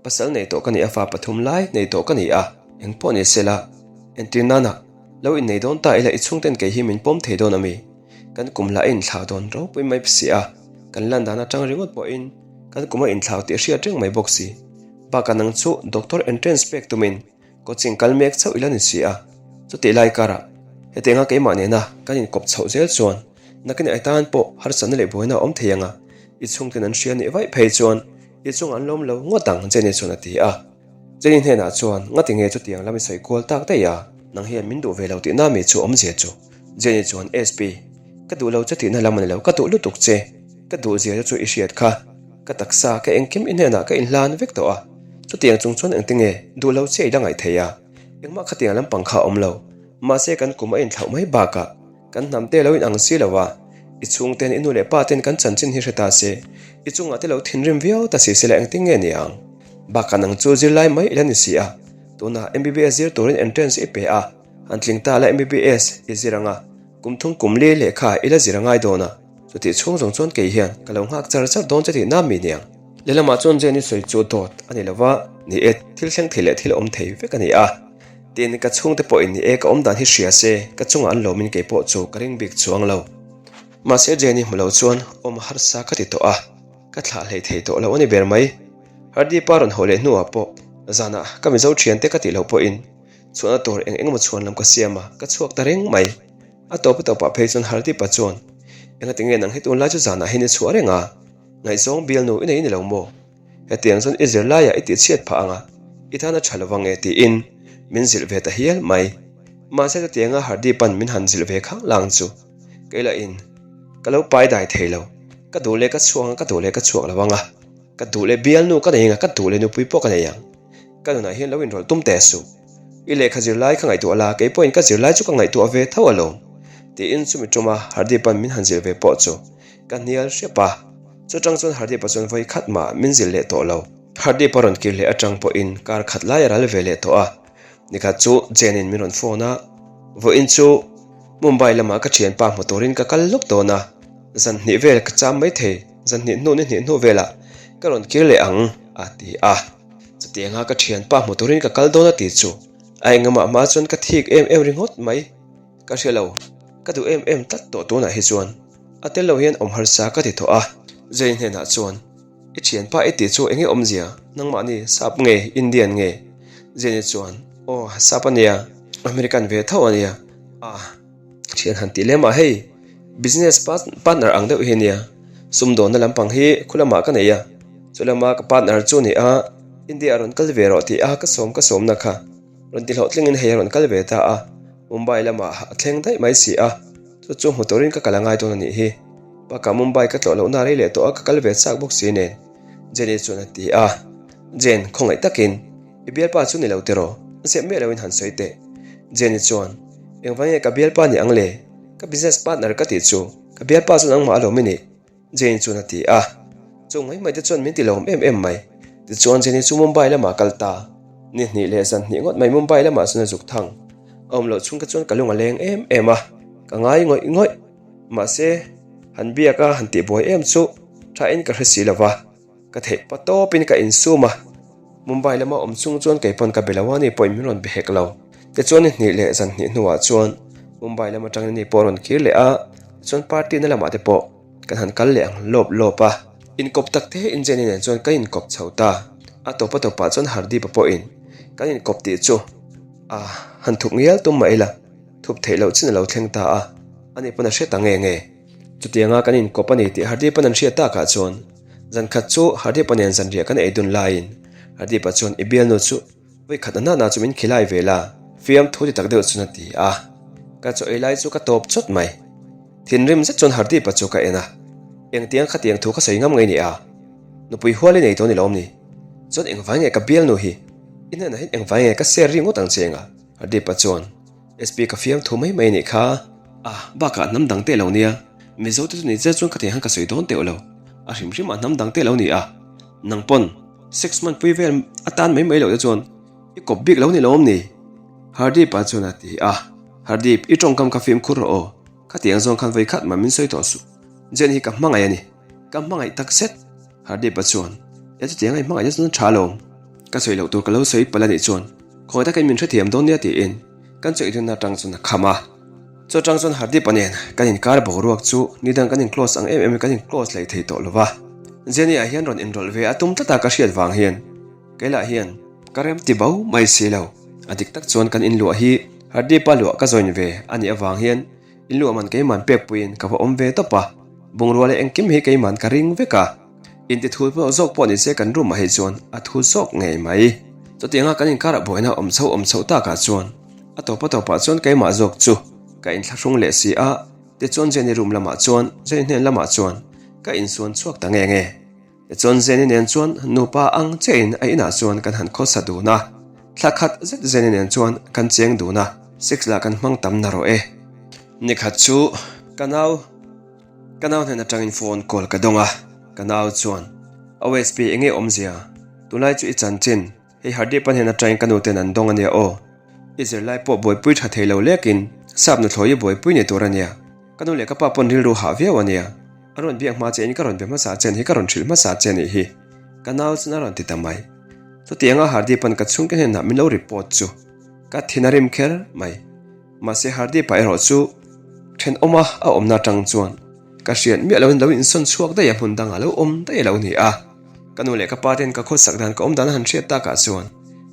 pasal nei tawh ka ni a, fa pathum lai nei tawh ka ni a, eng pawh ni se la, entir nana lo innei dawn ta ila i chhungten kei hi min pawm thei dawn a mi? Kan kum lah a inthlau dawn ropui mai si a, kan lan dan atang ringawt pawhin kan kum a inthlau tih hriat reng mai bawk si. Bakah nang chu doctor entrance pek tumin Coaching kal mek chauh ila ni si a, chutih lai karah hetianga keimah nena kan inkawp chhoh zel chuan nakin ai tan pawh harsatna leh buaina a awm thei ang a, i chhungten an hria nih vaih phei chuan i chungah an lawm lo ngawt ang Jenny chuan a ti a. Jenny hnenah chuan ngati nge chutiang lam i sawi kual tak daih a, nang hian min duh ve lo tihna mi chu awmzia chu Jenny chuan SP, ka duh lo che tihna lam a ni lo, ka duh lutuk che, ka duh zia chu i hriat kha, ka taksa ka engkim i hnenah ka inhlan vek tawh a. Chutiang chung chuan engtinge duh lo che i la ngaih thei a, engmah khatiang lampang kha a awm lo. Mahse kan kum a inthlauh mai bakah kan hnam te lo inang si lo a, i chhungten i nu leh pa ten kan chanchin hi hre ta se, i chungah te lo thinrim viau ta si sela engtin nge ni ang? Bakah nang chu zirlai mai i la ni si a, tunah MBBS zir turin entrance i pe a, han tling ta la MBBS i zir ang a, kum thum kum li lehkha i la zir a ngai dawn a. Chutih chhung zawng chuan kei hian ka lo nghak char char dawn che tih na mi niang. Lehlamah chuan Jenny sawi chu dawt a ni lova, ni e, thil thleng thei leh thil awm thei vek a ni a. Tin, ka chhungte pawhin ni e ka awm dan hi hria se, ka chungah an lawmin kei pawh chu ka ring bik chuang lo. Mahse Jenny hmu lo chuan awm harsa ka ti tawh a, ka thlah hlei thei tawh lo a ni ber mai. Hardy pa rawn haw leh hnuah pawh zanah ka Mizo thiante ka tih loh pawhin chhuahna tur eng engemaw chhuan lam ka siam a, ka chhuak ta reng mai. A tawp a tawpah phei chuan Hardeep-a chuan, Engati nge nang hi tunlai chu zanah hian i chhuah reng a? Ngaihzawng bialnu i nei ni lo maw? Hetiang chuan i zirlaiah i tihchhiat phah ang a, i tan a tha lo vang e tiin min zilh ve ta hial mai. Mahse chutianga Hardeep-a'n min han zilh ve khang lang chu kei lahin ka lo pai dai thei lo. Ka duh leh ka chhuak ang a, ka duh leh ka chhuak lo ang a, ka duh leh bialnu ka nei ang a, ka duh leh nupui pawh ka nei ang. Ka nunah hian lo inrawlh tum teh suh. I lehkha zirlai ka ngaihtuah la, kei pawhin ka zirlai chu ka ngaihtuah ve tho alawm, tiin chumi tuma Hardeep-a'n min han zilh ve pawh chu ka hnial hrep a. Chutang chuan Hardeep-a chuan vawi khat mah min zilh leh tawh lo. Hardeep-a rawn kir leh atang pawhin kar khat lai a ral ve leh tawh a. Nikhat chu Jane-in min rawn phone a, Vawiin chu Mumbai lamah ka thianpa hmu turin ka kal lawk dawn a, zan hnih vel ka cham maithei, zan hnih hnu ni hnih hnu velah ka rawn kir leh ang, a ti a. Chutianga ka thianpa hmu turin ka kal dawn a ti chu a engmah hma chuan ka thik em em ringawt mai. Ka hre lo, ka duh em em tlat tawh tunah hi chuan a tel lo hian awm harsa ka ti tawh a. Jane hnenah chuan, I thianpa i tih chu enge awmzia? Nangmahni sap nge Indian nge? Jane chuan, Aw, sap a nia, American ve tho a nia. Ah. Thian han tih lem ah hei business partner ang deuh hi nia sumdawnna lampang hi khu lamah ka nei a chu lama ka partner chu ni a India a rawn kal ve rawh tih a ka sawm ka sawmna kha rawn ti hlawhtlingin hei a rawn kal ve ta a Mumbai lamah a thleng daih mai si a chu chu hmu turin ka kal a ngai dawn a nih hi bakah Mumbai ka tlawh lohna rei leh tawh a ka kal ve chak bawk si nen Jenny chuan a ti a Jane khawngaih takin I bialpa chu ni lo tiraw? Zep miah loin han sawi teh. Jenny chuan, Engvang nge ka bialpa ni ang le? Ka business partner ka tih chu ka bialpa chu nangmah alawm i nih? Jenny chuan a ti a. Chung mai mai te chuan min ti lawm em em mai. Tichuan Jenny chu Mumbai lamah a kal ta. Ni hnih leh zan hnih ngawt mai Mumbai lamah chuan a zuk thang. A awm loh chhung te chuan ka lung a leng em em a, ka ngai ngawih ngawih. Mahse, han biak a han tihbuai em chu thain ka hre si lo va. Ka theih pa tawpin ka insum a, Mumbai lama awm chung chuan kei pawn ka be lo a ni pawhin min rawn be hek lo. Tichuan ni hnih leh zan hnih hnuah chuan Mumbai lam atangin ni pawh a rawn kir leh a, tichuan party na lamah te pawh kan han kal leh ang lawp lawp a. Inkawp tak te Injeni nen chuan kan inkawp chho ta. A tawp a tawpah chuan Hardeep-a pawhin kan inkawp tih chu a han thup ngial tum mah ila thup theih loh chin a lo thleng ta a, ani pawn a hre ta nge nge. Chutianga kan inkawp a ni tih Hardeep-a'n an hriat takah chuan Zan khat chu Hardeep-a nen zanriah kan ei dun laiin Hardeep-a chuan i bialnu chu vawi khat a nana chu min khilai ve la, fiam thu ti tak deuh chuan a ti a. Ka chaw ei lai chu ka tawp chawt mai. Thinrim zet chuan Hardeep-a chu ka en a, Engtiang khatiang thu ka sawi ngam ngei ni a? Nupui hual i nei tawh ni lawm ni? Chuan engvai nge ka bialnu hi i hnenah hian engvai nge ka share ri ngawt ang che enga? Hardeep-a chuan SP ka fiam thu mai mai nih kha. A, bakah hnam dang te lo nia. Mizo te chu ni che chuan ka thei han ka sawi dawn teuh lo. A hrim hrim ah hnam dang te lo ni a. Nang pawn sex man pui vel atan mai mai loh te chuan i kawp bik lo ni lo awm ni? Hardeep-a chuan a ti a. Hardeep, i tawngkam ka fimkhur rawh aw. Khatiang zawng khan vawi khat mah min sawi tawh suh. Jen hi ka hmangaih a ni. Ka hmangaih tak zet. Hardeep-a chuan, E chutiang a i hmangaih na chuan tha alawm. Ka sawi loh tur ka lo sawi palh a nih chuan khawi takin min hrethiam dawn nia tiin kan chawi dunna atang chuan a kham a. Chu atang chuan Hardeep-a nen kan inkar boruak chu nidang kan in close ang em em in kan in close hlei thei tawh lo va. Jenny-a hian rawn inrawlh ve a tum tlat a ka hriat vang hian kei lah hian ka rem ti bo mai si lo. A dik tak chuan kan inluah hi Hardeep-a luah ka join ve a nih avang hian Inluah man keiman pek puiin ka va awm ve tawp a, bungrua leh engkim hi keiman ka ring vek a, inti thul pawh zawk pawh nise kan room ah hi chuan a thu zawk ngei mai. Chutianga kan inkarah buaina awm chho awm chhoh takah chuan a tawp a tawpah chuan keimah zawk chu ka inthlahrung leh si a, tichuan Jenny room lamah chuan Jenny hnen lamah chuan ka insuan chhuak ta nge nge. Tichuan Jenny nen chuan nupa ang chiahin a inah chuan kan han khawsa dun a, thla khat zet Jenny nen chuan kan cheng dun a, sex lah kan hmang tam narawh e. Nikhat chu ka nau ka nau hnen atangin phone call ka dawng a, ka nau chuan, OSP enge awmzia? Tunlai chu i chanchin Hei Hardeep a hnen atangin ka nu ten an dawng a nia aw. I zirlai pawh buaipui tha thei lo lekin sap nuthlawi i buaipui ni tur a nia. Ka nu leh ka pa pawn rilru hah viau a nia. An rawn biak hma che in ka rawn be hmasa che ni hi ka rawn hrilh hmasa che nih hi. Ka nau chuan a rawn ti ta mai. Chutianga Hardeep an ka chhungte hnenah min lo report chu ka thin a rim kher mai. Mahse Hardeep-a erawh chu thenawma a awmna atang chuan ka hriat miah loin lo insawn chhuak daih a hmun dangah lo awm daih a lo ni a. Ka nu leh ka pa ten ka khawsak dan ka awm dan a han hriat takah chuan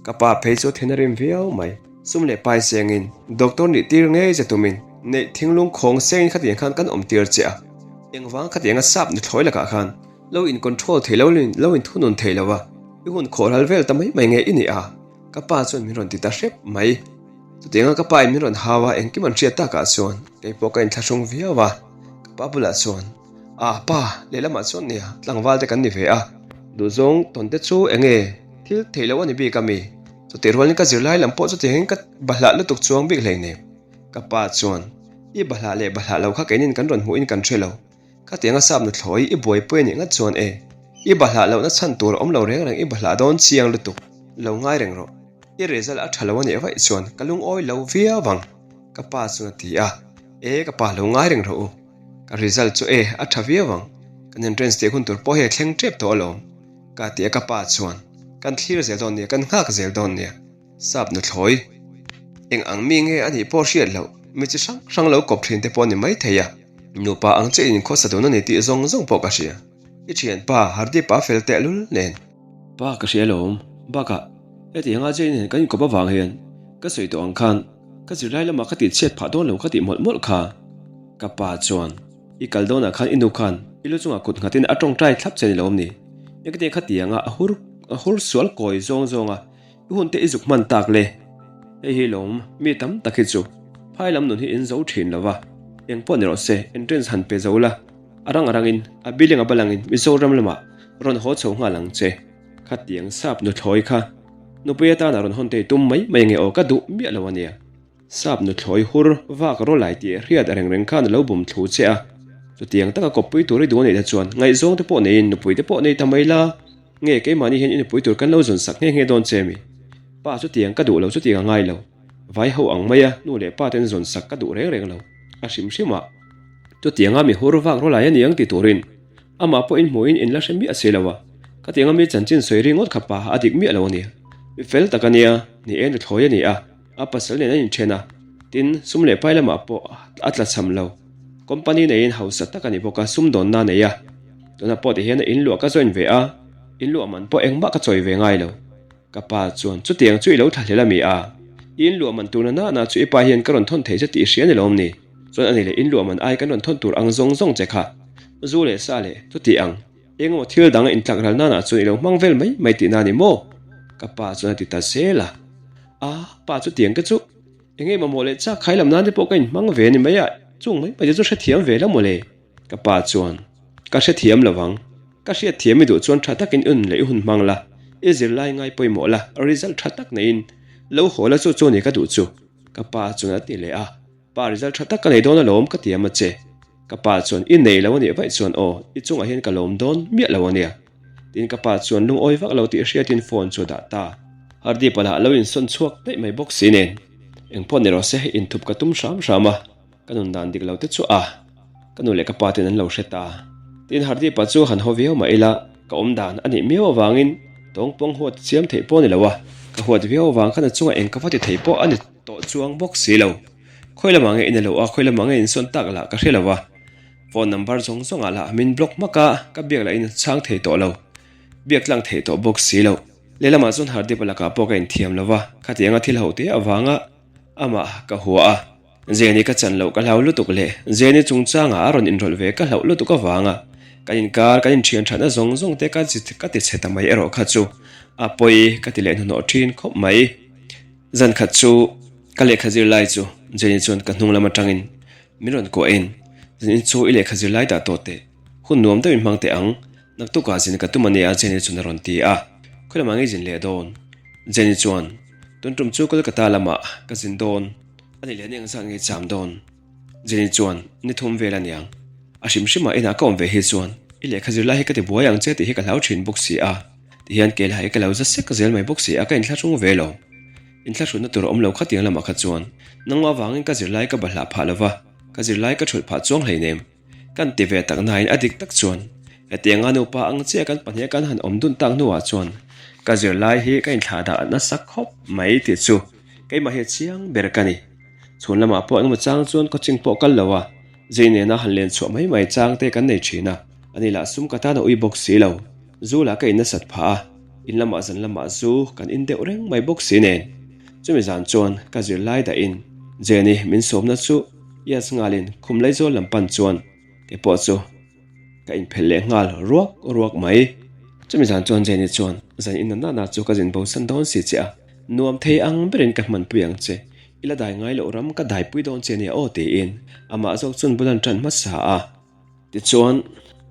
ka pa phei chu then a rim viau mai. Sum leh pai sengin doctor nih tir ngei che tumin neih thinglung khawng sengin khatiang khan kan awm tir che a. Engvang khatianga sap nuthlawi lakah khan lo in control thei lo lo in thunun thei lo a, i hun khawhral vel ta mai mai nge i nih a? Ka pa chuan min rawn ti ta hrep mai. Chutianga ka pa in min rawn hau a, engkim an hriat takah chuan kei pawh ka inthlahrung viau a. Ka pa bulah chuan, Ah pa, lehlamah chuan nia, tlangval te kan ni ve a. Duhzawng tawn te chu eng nge thil theih loh a ni bik a mi? Chutih rualin ka zirlai lam pawh chutiangin ka bahlah lutuk chuang bik hleinem. Ka pa chuan, I bahlah leh bahlah lo kha keinin kan rawn hmuhin kan hre lo. Khatianga sap nuthlawi i buaipui a nih ngat chuan e, i bahlah lohna chhan tur a awm lo reng reng i bahlah dawn chiang lutuk, lo ngai reng rawh. I result a tha lo a nih vaih chuan ka lungawi lo viau ang, ka pa chuan a ti a. E, ka pa lo ngai reng rawh u, ka result chu e a tha viau ang, kan entrance tih hun tur pawh hi a thleng tep tawh alawm, ka ti a ka pa chuan kan thlir zel dawn nia, kan nghak zel dawn nia. Sap nuthlawi, eng ang mi nge a nih pawh hriat loh, mi chi hrang hrang lo kawp thin te pawh a ni maithei a, nupa ang chiah in khawsa dun a ni tih zawng zawng pawh ka hria. I thianpa Hardeep a fel tehlul nen. Pa ka hria alawm, bakah heti anga Jane nen kan inkawp avang hian ka sawi tawh ang khan ka zirlai lamah ka tihchhiat phah dawn lo ka tih mawlh mawlh kha. Ka pa chuan i kal dawnah khan i nu khan i lu chungah kut nghatin a tawngtai thlap che ni lo awm ni? Engtin khatianga a hur a hur sual kawi zawng zawng a I hun te i zuk hman tak le. Hei hi lawm, mi tam tak hi chu phai lam nun hi in zo thin lo va, eng pawh ni rawh se, entrance han pe zo la, a rang a rangin, a biling a balangin Mizoram lamah rawn haw chho nghal ang che. Khatiang sap nuthlawi kha nupui atana rawn hawn te i tum mai mai nge aw ka duh miah lo ania. Sap nuthlawi hur vak rawlai tih hriat reng reng khan a lo bum thlu che a, chutiang taka kawppui tur i duh a nih te chuan ngaihzawng te pawh neiin nupui te pawh nei ta mai la. Nge keimahni hian i nupui tur kan lo zawn sak nghe nghe dawn che mi? Pa chutiang ka duh lo chutiang a ngai lo. Vai ho ang mai a, nu leh pa ten zawn sak ka duh reng reng lo. A hrim hrim a, chutianga mi hur vak rawlai a ni ang ti turin amah pawh in hmuhin in la hre miah si lo a. Khatianga mi chanchin sawi ri ngawt kha pa a dik miah lo a nia. Mi fel tak a nia, ni e nuthlawi a ni a. A pasal nen an inthen a, tin, sum leh pai lamah pawh a tla cham lo. Company neiin hausa tak a ni bawk a, sumdawnna a nei a. Tunah pawh tihian a inluah ka join ve a, inluah man pawh engmah ka chawi ve ngai lo. Ka pa chuan, Chutiang chu i lo thlahlel a mi a? I inluah man tur na nana chu i pa hian ka rawn thawn thei che tih i hria ni lawm ni? Chuan a ni leh inluah man ai kan rawn thawn tur ang zawng zawng che kha, zu leh sa leh chuti ang, engemaw thil dang a intlak ral nana chuan i lo hmang vel mai mai tihna a ni maw? Ka pa chuan a ti ta zel a. A, pa chutiang te chu eng nge mamawh leh chak khai lam nan te pawh ka inhmang ve a ni mai a, chung mai mai te chu hrethiam ve la mawle. Ka pa chuan, Ka hrethiam lo vang, ka hriatthiam i duh chuan tha takin i hun leh i hun hmang la, i zirlai ngai pawimawh la, result tha tak neiin lo haw la chu chu a ni ka duh chu, ka pa chuan a ti leh a. Pa result tha tak ka nei dawn alawm ka tiam a che. Ka pa chuan i nei lo a nih vaih chuan aw, i chungah hian ka lawm dawn miah lo a nia. Tin ka pa chuan lungawi vak lo tih hriatin phone chu a dah ta. Hardeep-a lah a lo insawn chhuak daih mai bawk si nen. Engpawh ni rawh se, inthup ka tum hram hram a. Ka nun dan dik lo te chu a, ka nu leh ka pa ten an lo hre ta. Tin, Hardeep-a chu han haw viau mah ila, ka awm dan a nih miau avangin tawngpawng huat chiam theih pawh a ni lo a, ka huat viau avang khan a chungah eng ka va ti thei pawh a ni tawh chuang bawk si lo. Khawi lamah nge in a lo a, khawi lamah nge insawn tak lah ka hre lo a. Phone number zawng zawngah lah min block hmak a, ka biak lah in a chhang thei tawh lo. Biak tlang theih tawh bawk si lo. Lehlamah chuan Hardeep-a lakah pawh ka inthiam lo va, khatianga thil ho te avanga amah ka hua a. Jenny ka chan loh ka hlau lutuk leh Jenny chungchangah a rawn inrawlh ve ka hlauh lutuk avanga kan inkar kan inthian thatna zawng zawng te ka ka ti chhe ta mai erawh kha chu a pawi ka ti leh hnuhnawh thin khawp mai. Zan khat chu ka lehkha zir lai chu Jenny chuan ka hnung lam atangin min rawn kuah in, Zan in chu i lehkha zir lai dah tawh teh, hun nuam deuhin hmang teh ang, naktukah zin ka tum a nia Jenny chuan a rawn ti a, khawi lamah ngei zin leh dawn? Jenny chuan, Tun tum chu Kolkata lamah ka zin dawn. A ni leh ni ang zat ngei cham dawn. Jenny chuan, Ni thum vel a niang. A hrim hrimah inah ka awm ve hi chuan i lehkha zir lai hi ka ti buai ang che tih hi ka hlau thin bawk si a. Tihian ke lah hi ka lo za sek zel mai bawk si a, ka inthlahrung ve lo. Inthlahrunna tur a awm lo khatiang lamah kha chuan nangmah vangin ka zirlai ka bahlah phah lo va, ka zirlai ka thulh phah chuang hleinem. Kan ti ve tak nain a dik tak chuan hetianga nupa ang chiah kan pahniha kan han awm dun tak hnuah chuan ka zirlai hi ka inthlah dah nasa khawp mai tih chu keimah hi a chiang ber ka ni. Chhun lamah pawh engemaw chang chuan coaching pawh kal lo a, zei nena han len chhuah mai mai chang te kan nei thin a, ani lah sum ka tan a ui bawk si lo. Zu lah ka in nasat phah a, in lamah zan lamah zu kan in deuh reng mai bawk si nen. Chumi zan chuan ka zirlai dahin Jenny min sawmna chu Yes nghalin khum laizawl lam pan chuan kei pawh chu ka inphelh leh nghal ruak ruak mai. Chumi zan chuan Jenny chuan zan in na na chu ka zin bo san dawn si che a, nuam thei ang berin ka hmanpui ang che, i la dai ngai loh ram ka daipui dawn che nia aw tiin amah zawk chuan bul an tan hmasa a. Tichuan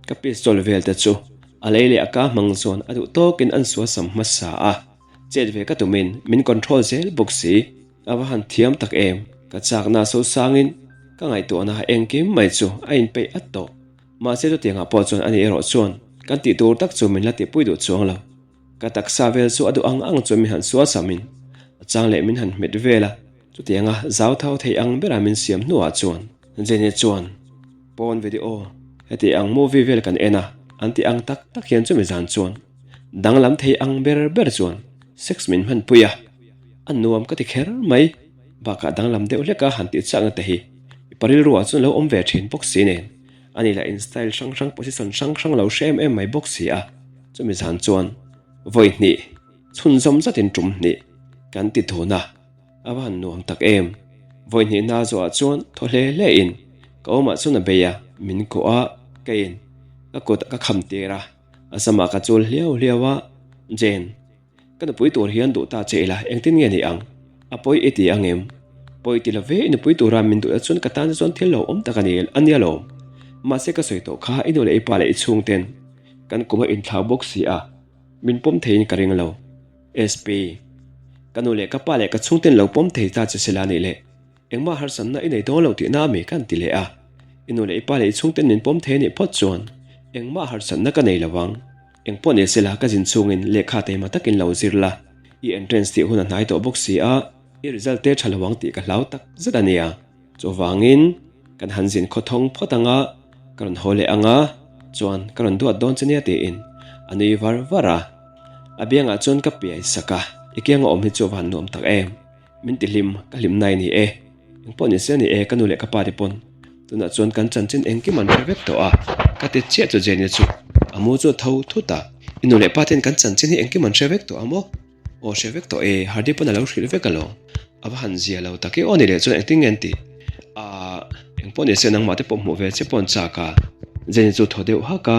ka pistol vel te chu a lei leh a ka hmang chuan a duh tawkin an suasam hmasa a, chet ve ka tumin min control zel bawk si. A va han thiam tak em? Ka chakna sosangin ka ngaihtuahna engkim mai chu a inpeih at tawh. Mahse chutiangah pawh chuan ani erawh chuan kan tih tur tak chu min la tihpui duh chuang lo. Ka taksa vel chu a duh ang ang chuan min han sualsamin a chang leh min han hmet vel a, chutianga zau thau thei ang bera min siam hnuah chuan Jenny chuan pawn video heti ang movie vel kan en a an tih ang tak tak hian chumi zan chuan danglam thei ang ber ber chuan sex min hmanpui a. A nuam ka ti kher mai, bakah danglam deuh hlek a han tih chakna te hi mipa rilruah chuan lo awm ve thin bawk si nen, ani lah in style hrang hrang position hrang hrang lo hre em em mai bawk si a, chumi zan chuan vawi hnih chhunzawm zatin tum hnih kan ti dun a, a va han nuam tak em, vawi hnih hna zawhah chuan thaw hle hle in ka awmah chuan a bei a, min kawh a, ka in ka kut ka kham tir a, a samah ka chul hliau hliau a, Jane. Ka nupui tur hian duh ta che ila engtin nge ni ang? A pawi i ti ang em? Pawi ti lo ve, i nupui tura min duh chuan ka tan chuan thil lo awm tak a ni a nia lo. Mahse ka sawi tawh kha i nu leh i pa leh i chhungten kan kum a inthlau bawk si a, min pawm theiin ka ring lo. SP, Ka nu leh ka pa leh ka chhungten lo pawm thei ta che sela nih leh engmah harsatna i nei dawn lo tihna a mi ka han ti leh a. I nu leh i pa leh i chhungten min pawm thei a nih phawt chuan engmah harsatna ka nei lo ang. Eng pawh ni sela ka zin chhungin lehkha teima takin lo zir la, i entrance tih hun a hnai tawh bawk si a, i result te tha lo ang tih ka hlau tak zet a nia. Chuvangin kan han zin khawthawng phawt anga ka rawn haw leh anga chuan ka rawn duat dawn che nia tiin a nui var var a. A biangah chuan ka piai sak a, i kianga awm hi chu a va han nuam tak em. Min ti hlim, ka hlim nai ni e. Eng pawh ni se ni e, ka nu leh ka pa te pawn tunah chuan kan chanchin engkim an hre vek tawh a, ka ti chiah chu Jenny chu a mu chu a tho thut a, i nu leh pa ten kan chanchin hi engkim an hre vek tawh a maw? Aw hre vek tawh e, Hardy pawn a lo hrilh vek alawm, a va han zia lo tak e aw ni leh chuan engtin nge an tih? Ahh, eng pawh ni se nangmah te pawh hmuh ve che pawh an chak a, Jenny chu thaw deuh hak a,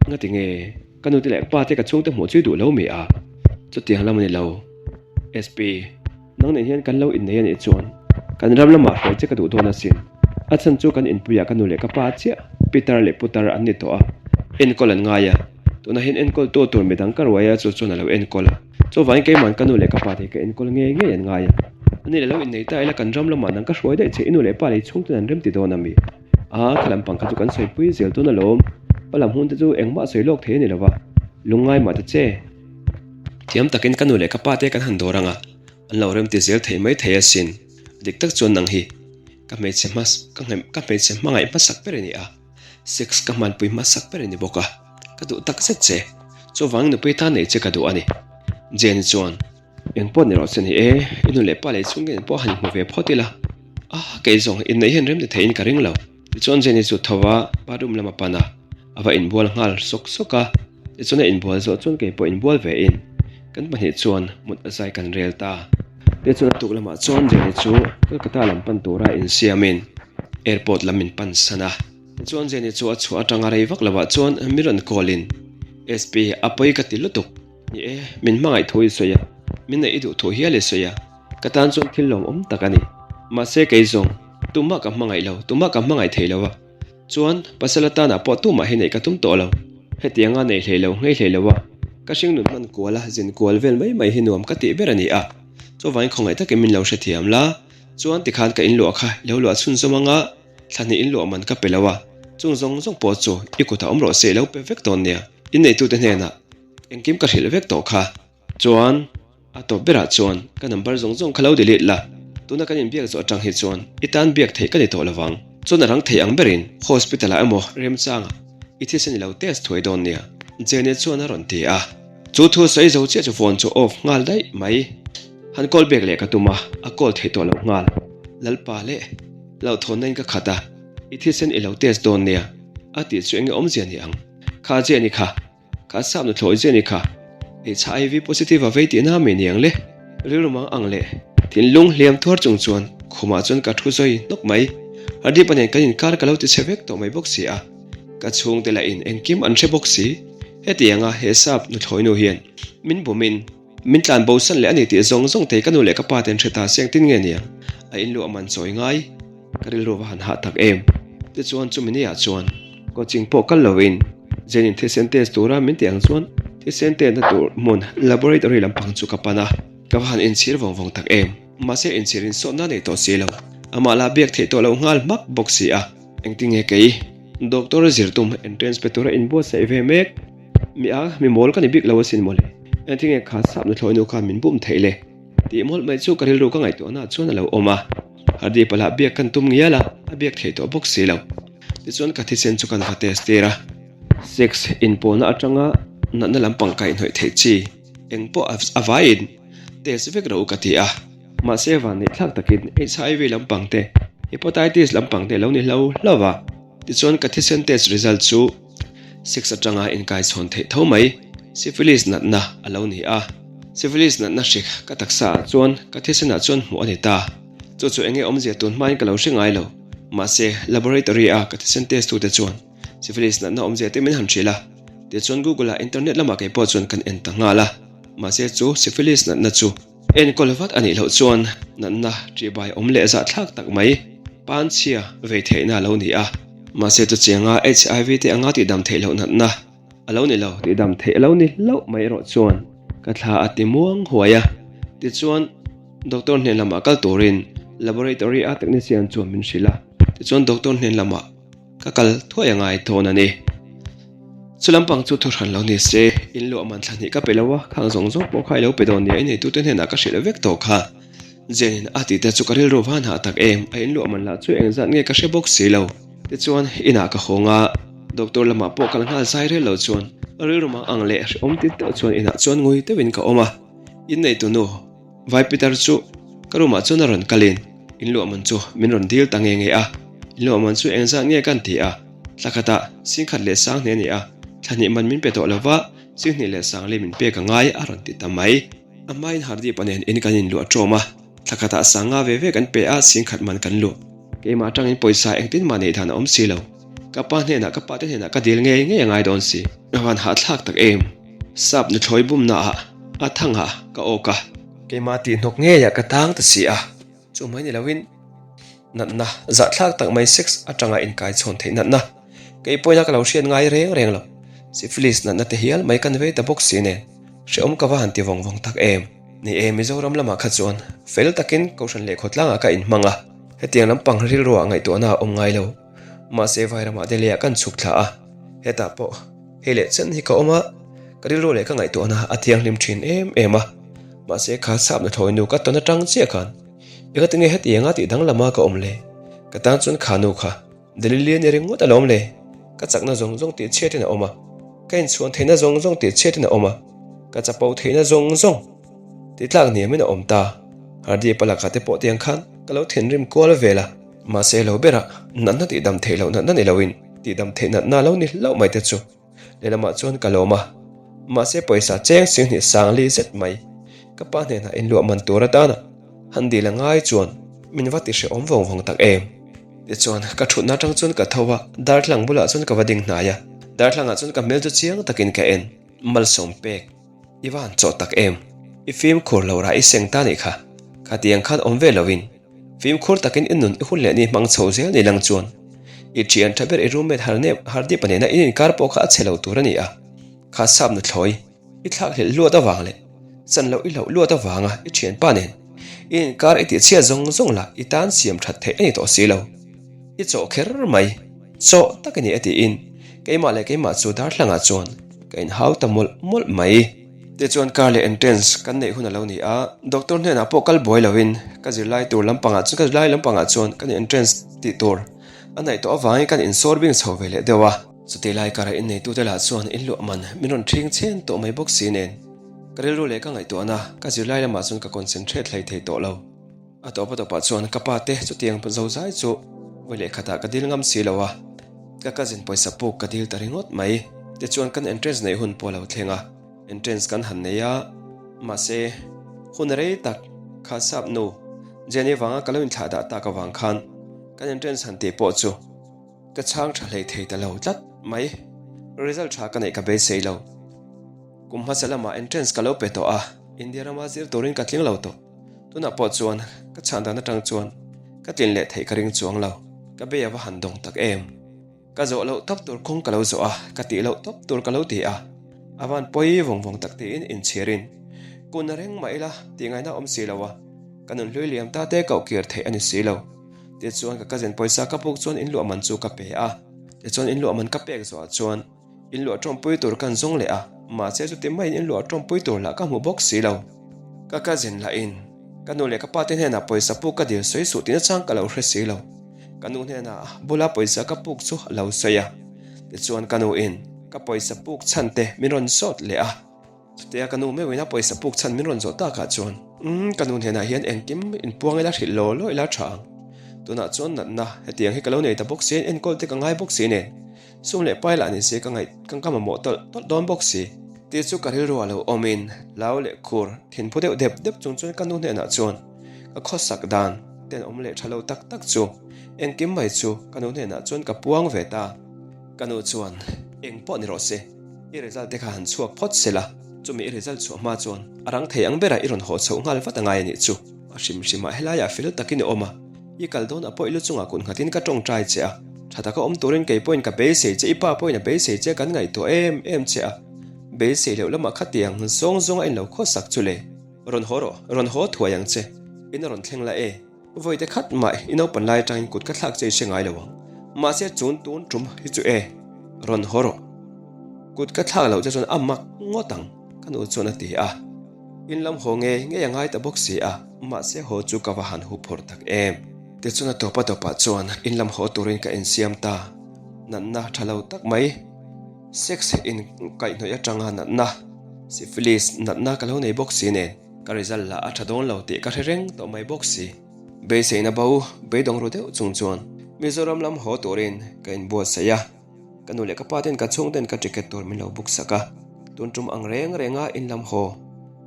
ngati nge ka nu te leh pa te ka chhungte hmuh chu i duh lo mi a? Chutiang lam a ni lo. SP, Nang nen hian kan lo innei a nih chuan kan ram lamah hruai che ka duh dawn asin. A chhan chu kan inpuiah ka nu leh ka pa chiah Peter leh Putar an ni tawh a, enkawl an ngai a. Tunah hian enkawltu tur midang ka ruai a, chu chuan a lo enkawl a. Chuvangin keiman ka nu leh ka pa te hi ka enkawl ngei ngei an ngai a. Ani leh lo innei ta ila kan ram lamah nang ka hruai daih che i nu leh pa lei chhungten an remti dawn a mi? A, kha lampang kha chu kan sawipui zel dawn alawm. Pa lam hun te chu engmah sawi lawk thei a ni lo va, lungngai mah ta che. Thiam takin ka nu leh ka pa te kan han dawr ang a, an lo remti zel thei mai thei asin. A dik tak chuan nang hi. Ka hmeichhe hma ka hmeichhe hmangaih hmasak ber i ni a, sex ka hmanpui hmasak ber i ni bawk a, ka duh tak zet che. Chuvangin nupui tan nei che ka duh a ni. Jenny chuan, Eng pawh ni rawh che ni e, i nu leh pa leh chhungte nen pawh han hmu ve phawt ila. A, kei zawng inneih hian rem ti theiin ka ring lo. Tichuan Jenny chu tho va, bathroom lam a pan a, a va inbual nghal sawk sawk a. Tichuan a inbual zawh chuan kei pawh inbual vein kan pahnih chuan mut a zai kan rel ta. Tichuan a tuk lamah chuan Jenny chu Kolkata lam pan tura insiamin airport lam min pan san a. Tichuan Jenny chu a chhuah atanga rei vak lovah chuan mi rawn call in, SP, a pawi ka ti lutuk. Ni e, min hmangaih thu i sawi a, min neih i duh thu hial i sawi a, ka tan chuan thil lawmawm tak a ni. Mahse kei zawng, tumah ka hmangaih lo, tumah ka hmangaih thei lo a. Chuan, pasal atanah pawh tumah hi neih ka tum tawh lo. Hetianga nei hlei lo, nghei hlei lo a, ka hringnun hman kual a, zin kual vel mai mai hi nuam ka tih ber a ni a. Chuvangin khawngaih takin min lo hrethiam la, chuan tikhan ka inluah kha i lo luah chhunzawm anga, Thla hnih inluah man ka pe lo a, chung zawng zawng pawh chu i kutah awm rawh se i lo pe vek dawn nia, inneitute hnenah engkim ka hrilh vek tawh kha. Chuan, a tawp berah chuan ka number zawng zawng kha lo delete la, tuna kan inbiak zawh atang hi chuan i tan biak theih ka ni tawh lovang. Chuan a rang thei ang berin hospital ah emaw remchangah i thisen i lo test thuai dawn nia, Jenny chuan a rawn ti a. Chu thu sawi zo chiah chu phone chu off nghal daih mai. Han call back leh ka tum a, a call theih tawh loh nghal. Lalpa leh. Hlauhthawnna in ka khat a, i thisen i lo test dawn nia, a tih chu enge awmzia ni ang? Kha zia ni kha, kha sap na thlawi zia ni kha, HIV positive a vei tihna mi ni ang le? Rilru mang ang leh thinlung hliam thuar chung chuan khumah chuan ka thu zawi hnawk mai. Hardeep-a nen kan inkar ka lo ti chhe vek tawh mai bawk si a, ka chhungte lah in engkim an hre bawk si. Hetianga he sap nuthlawi nu hian min bumin, Min tlan bo san leh a ni tih zawng zawng thei ka nu leh ka pa ten hre ta se engtin nge nia a inluah man chawi ngai ka rilru va han hah tak em. Tichuan chumi ni ah chuan coaching pawh kal loin Jane in thisen test tura min tih ang chuan thisen test na tur hmun laboratory lampang chu ka pan a, ka va han inchhir vawng vawng tak em. Mahse inchhir in sawtna nei tawh si lo, amah lah biak theih tawh loh nghal hmak bawk si a. Engtin nge kei doctor zir tum entrance pe tura inbuatsaih ve mek? Mi a, mi mawl ka ni bik lo asin mawle. Engtinge kha sap nuthlawi nu khan min bum theih le? Tih mawlh mai chu ka rilru ka ngaihtuahna chuan a lo awm a. Hardeep-a lah biak kan tum ngial a, a biak theih tawh bawk si lo. Tichuan ka thisen chu kan va test tir a. Sex inpawlna atanga natna lampang kaihhnawih theih chi eng pawh a vaiin test vek rawh u ka ti a. Mahse vanneihthlak takin HIV lampang te, Hepatitis lampang te a lo ni hlo hlo va. Tichuan ka thisen test result chu sex atanga inkaichhawn theih tho mai, syphilis natna a lo ni a. Syphilis natna hrik ka taksa ah chuan ka thisen ah chuan hmuh a ni ta. Chu chu enge awmzia tun hmain ka lo hre ngai lo. Mahse, laboratory a ka thisen test tute chuan syphilis natna awmzia te min han hrilh a. Tichuan Google ah internet lamah kei pawh chuan kan en ta nghal a. Mahse chu syphilis natna chu. Enkawl vat a nih loh chuan natna ṭihbai awm leh zahthlak tak mai panchhia vei theihna a lo ni a. Mahse chuchianga HIV te anga tihdam theih loh natna a lo ni lo. Tihdam theih a lo ni hlauh mai erawh chuan ka thla a ti muang huai a. Tichuan doctor hnen lamah kal turin laboratory a technician chuan min hrilh a. Tichuan doctor hnen lamah. Ka kal thuai a ngai thawn a ni. Chu lampang chu thu hran lo ni se, in luah man thla hnih ka pe lo a, khang zawng zawng pawh kha i lo pe dawn nia, i neitute hnenah ka hrilh vek tawh kha. Jane-in a tih te chu ka rilru van hah tak em, a in luah man lah chu engzat nge ka hre bawk si lo. Tichuan, inah ka hawng a, doctor lamah pawh kal nghal zai rel lo chuan rilru mang ang leh hrehawm ti deuh chuan inah chuan ngui deuhin ka awm a, in neitunu, Vai Peter chu ka room ah chuan a rawn kalin in luah man chu min rawn dil ta nge nge a, in luah man chu engzat nge kan ti a, thla khatah singkhat leh sang hnih a ni a, thla hnih man min pe tawh lova singhnih leh sang leh min pek a ngai a rawn ti ta mai. A hmain Hardeep-a nen in kan inluah ṭawm a, thla khatah sang nga ve ve kan pe a, singkhat man kan luah. Keimah atangin pawisa engtin mah neih dan a awm si lo, ka pa hnenah ka pa te hnenah ka dil ngei ngei a ngai dawn si. A van hahthlak tak em! Sap nuthlawi bumna ah a thang a ka awk a. Keimah tih hnawk ngeiah ka tang ta si a, chu mai ni loin natna zahthlak tak mai sex atanga inkaichhawn theih natna kei pawhin a ka lo hriat ngai reng reng lo. Syphilis natna te hial mai kan vei ta bawk si nen hrehawm ka va han ti vawng vawng tak em. Ni e, Mizoram lamah kha chuan fel takin Kohhran leh khawtlangah ka inhmang a, hetiang lampang rilruah ngaihtuahna a awm ngai lo. Mahse Vairamah Delhi-ah kan chhuk thla a, hetah pawh hei leh chen hi ka awm a, ka rilru leh ka ngaihtuahna a thianghlim thin em em a. Mahse kha sap nathawi nu ka tawn atang chiah khan engatinge heti anga tih danglam a ka awm le? Ka tan chuan kha nu kha Delili a ni ringawt alawm le. Ka chakna zawng zawng tih chhiatin a awm a, ka inchhuan theihna zawng zawng tih chhiatin a awm a, ka chapo theihna zawng zawng tih tlak niamin a awm ta. Hardeep-a lakah te pawh tiang khan ka lo thinrim kual vel a, mahse lo berah natna tihdam theih loh natna ni loin tihdam theih natna lo ni hlauh mai te chu. Lehlamah chuan ka lawm a, mahse pawisa cheng singhnih sangli zet mai ka pa hnenah inluah man tur atana han dil a ngai chuan min va ti hrehawm vawng vawng tak em. Tichuan ka thutna atang chuan ka tho a, darthlalang bulah chuan ka va ding hnai a, darthlalangah chuan ka hmel chu chiang takin ka en, malsawm pek. I va han chawh tak em? I fimkhur lo rah i seng ta nih kha. Khatiang khan awm ve loin fimkhur takin i nun i hun leh ni hmang chho zel ni lang chuan i thian tha ber i roommate Harnep Hardeep-a nena in inkar pawh kha a chhe lo tur a ni a. Kha sap nuthlawi i thlak hlelh luat avang leh chan loh i hlauh luat avanga i thianpa nen i inkar i tihchhiat zawng zawng lah i tan siam that theih a ni tawh si lo. I chawh kher mai. Chawh tak a ni a tiin keimah leh keimah chu darthlangah chuan ka inhau ta mawlh mawlh mai. Tichuan car leh entrance kan neih hun a lo ni a, doctor hnenah pawh kal buai loin ka zirlai tur lampangah chuan ka zirlai lampangah chuan kan entrance tih tur a naih tawh avangin kan insawr bing chho ve leh deuh a. Chutih lai karah inneitute lah chuan inluah man min rawn ṭhing chhen tawh mai bawk si nen ka rilru leh ka ngaihtuahna ka zirlai lamah chuan ka concentrate hlei thei tawh lo. A tawp a tawpah chuan ka pa te chutiang zo zai chu vawi leh khatah ka dil ngam si lo a, ka cousin pawisa puk ka dil ta ringawt mai. Tichuan kan entrance neih hun pawh a lo thleng a, entrance kan han nei a, mahse hun rei tak kha sap nu Jenny vanga ka lo inthlah dah tak avang khan kan entrance han tih pawh chu ka chhang tha hlei thei ta lo tlat mai. Result tha ka neih ka beisei lo. Kum hmasa lamah entrance ka lo pe tawh a, India rama zir turin ka tling lo tawh. Tunah pawh chuan ka chhan dan atang chuan ka tlin leh theih ka ring chuang lo. Ka bei a va han dawng tak em. Ka zawh loh tawp tur kawng ka lo zawh a, ka tih loh tawp tur ka lo ti a. A van pawi vawng vawng tak tiin inchhirin kun a reng mah ila tih ngaihna awm si lo a, ka nun hlui liam ta te koh kir theih a ni si lo. Tichuan ka cousin pawisa ka puk chuan inluah man chu ka pe a. Tichuan inluah man ka pek zawhah chuan. Inluah tawmpui tur kan zawng leh a, mahse chuti maiin inluah tawmpui tur lah ka hmu bawk si lo. Ka cousin lahin ka nu leh ka pa te hnenah pawisa puk ka dil sawi suh tihna chang ka lo hre si lo. Ka nu hnenah bula pawisa ka puk chu a lo sawi a, tichuan ka nuin ka pawisa puk chhan te min rawn zawt leh a. Chutia ka nu meuhin a pawisa puk chhan min rawn zawh takah chuan, Umm, ka nu hnenah hian engkim inpuang ila hrilh law law ila tha ang. Tunah chuan natna hetiang hi ka lo nei ta bawk si, enkawl te ka ngai bawk si nen. Sum leh pai lah ni se ka ngaih ka ka mamawh tawlh tawlh dawn bawk si. Tih chu ka rilru a lo awmin hlau leh khur thinphu deuh dep dep chung chuan ka nu hnenah chuan ka khawsak dan tenawm leh tha lo tak tak chu engkim mai chu ka nu hnenah chuan ka puang ve ta. Ka nu chuan eng pawh ni rawh se. I result te kha han chhuak phawt se la, chumi i result chhuah hma chuan a rang thei ang berah i rawn haw chhoh nghal vat angai a nih chu. A hrim hrimah helaiah fel takin i awm a, i kal dawn a pawh i lu chungah kut nghatin ka tawngtai che a, tha taka awm turin kei pawhin ka beisei che, i pa pawhin a beisei che, kan ngaihtuah em em che a, beisei loh lamah khatiang zawng zawng a inlo khawsak chu le. Rawn haw rawh, rawn haw thuai ang che, in a rawn thleng la e. Vawite khat mah i naupan lai atangin kut ka thlak che i hre ngai lo ang. Mahse chun tun tum hi chu e, rawn haw rawh. Kut ka thlak loh che chuan a mak ngawt ang, ka nu chuan a ti a. In lam haw ngei ngei a ngai ta bawk si a, mahse haw chu ka va han hu phawrh tak em. Tichuan a tawp a tawpah chuan in lam haw turin ka insiam ta. Natna tha lo tak mai, sex in kaihhnawih atanga natna, syphilis natna ka lo nei bawk si nen. Ka result lah a tha dawn lo tih ka hre reng tawh mai bawk si. Beiseina bo, beidawng ru deuh chung chuan Mizoram lam haw turin ka inbuatsaih a. Ka nu leh ka pa ten ka chhungten ka ticket tur min lo book sak a. Tun tum ang reng renga in lam haw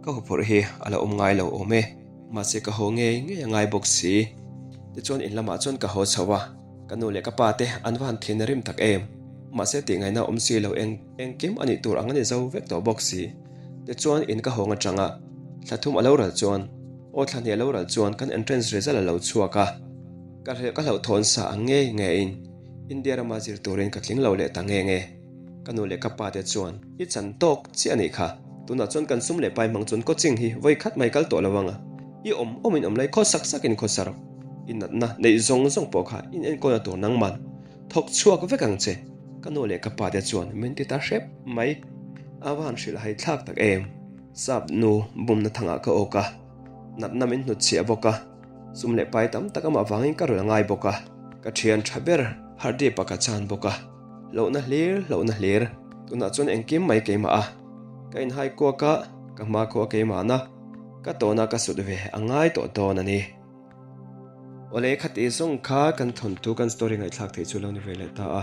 ka huphurh hi a la awm ngai lo awm e. Mahse ka haw ngei ngei a ngai bawk si. Tichuan in lamah chuan ka haw chho a. Ka nu leh ka pa te an va han thin rim tak em. Mahse tih ngaihna awm si lo eng engkim a nih tur ang a ni zo vek tawh bawk si. Tichuan in ka hawng atanga thla thum a lo ral chuan aw thla hnih a lo ral chuan kan entrance result a lo chhuak a, ka hleuh ka hlauhthawn sa ang ngei ngeiin India rama zir turin ka tling lo leh ta nge nge. Ka nu leh ka pa te chuan i chan tawk chiah a nih kha, tunah chuan kan sum leh pai hmang chuan coaching hi vawi khat mai kal tawh lo ang a, i awm awmin awm lai khaw sak sakin khaw sa rawh, i natna neih zawng zawng pawh kha in enkawlna tur nangman Thawk chhuak vek ang che, ka nu leh ka pa te chuan min ti ta hrep mai. A va han hrilh hai thlak tak em? Sap nu bumna thangah ka awk a, natna min hnutchhiah bawk a, sum leh pai tam tak amah vangin ka rul a ngai bawk a. Ka thian tha ber Hardeep-a ka chan bawk a, hlauhna hlir hlauhna hlir. Tunah chuan engkim mai keimah a, ka inhai kuak a, ka hmakhua keimahna ka tawna ka sut ve a ngai tawh dawn a ni. Awle khati zawng kha kan thawnthu kan story ngaihthlak theih chu lo ni ve leh ta a,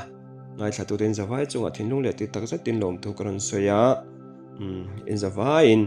ngaithlatute in zavai chungah thinlung leh ti tak zetin lawmthu ka rawn sawi a, umm in zavaiin.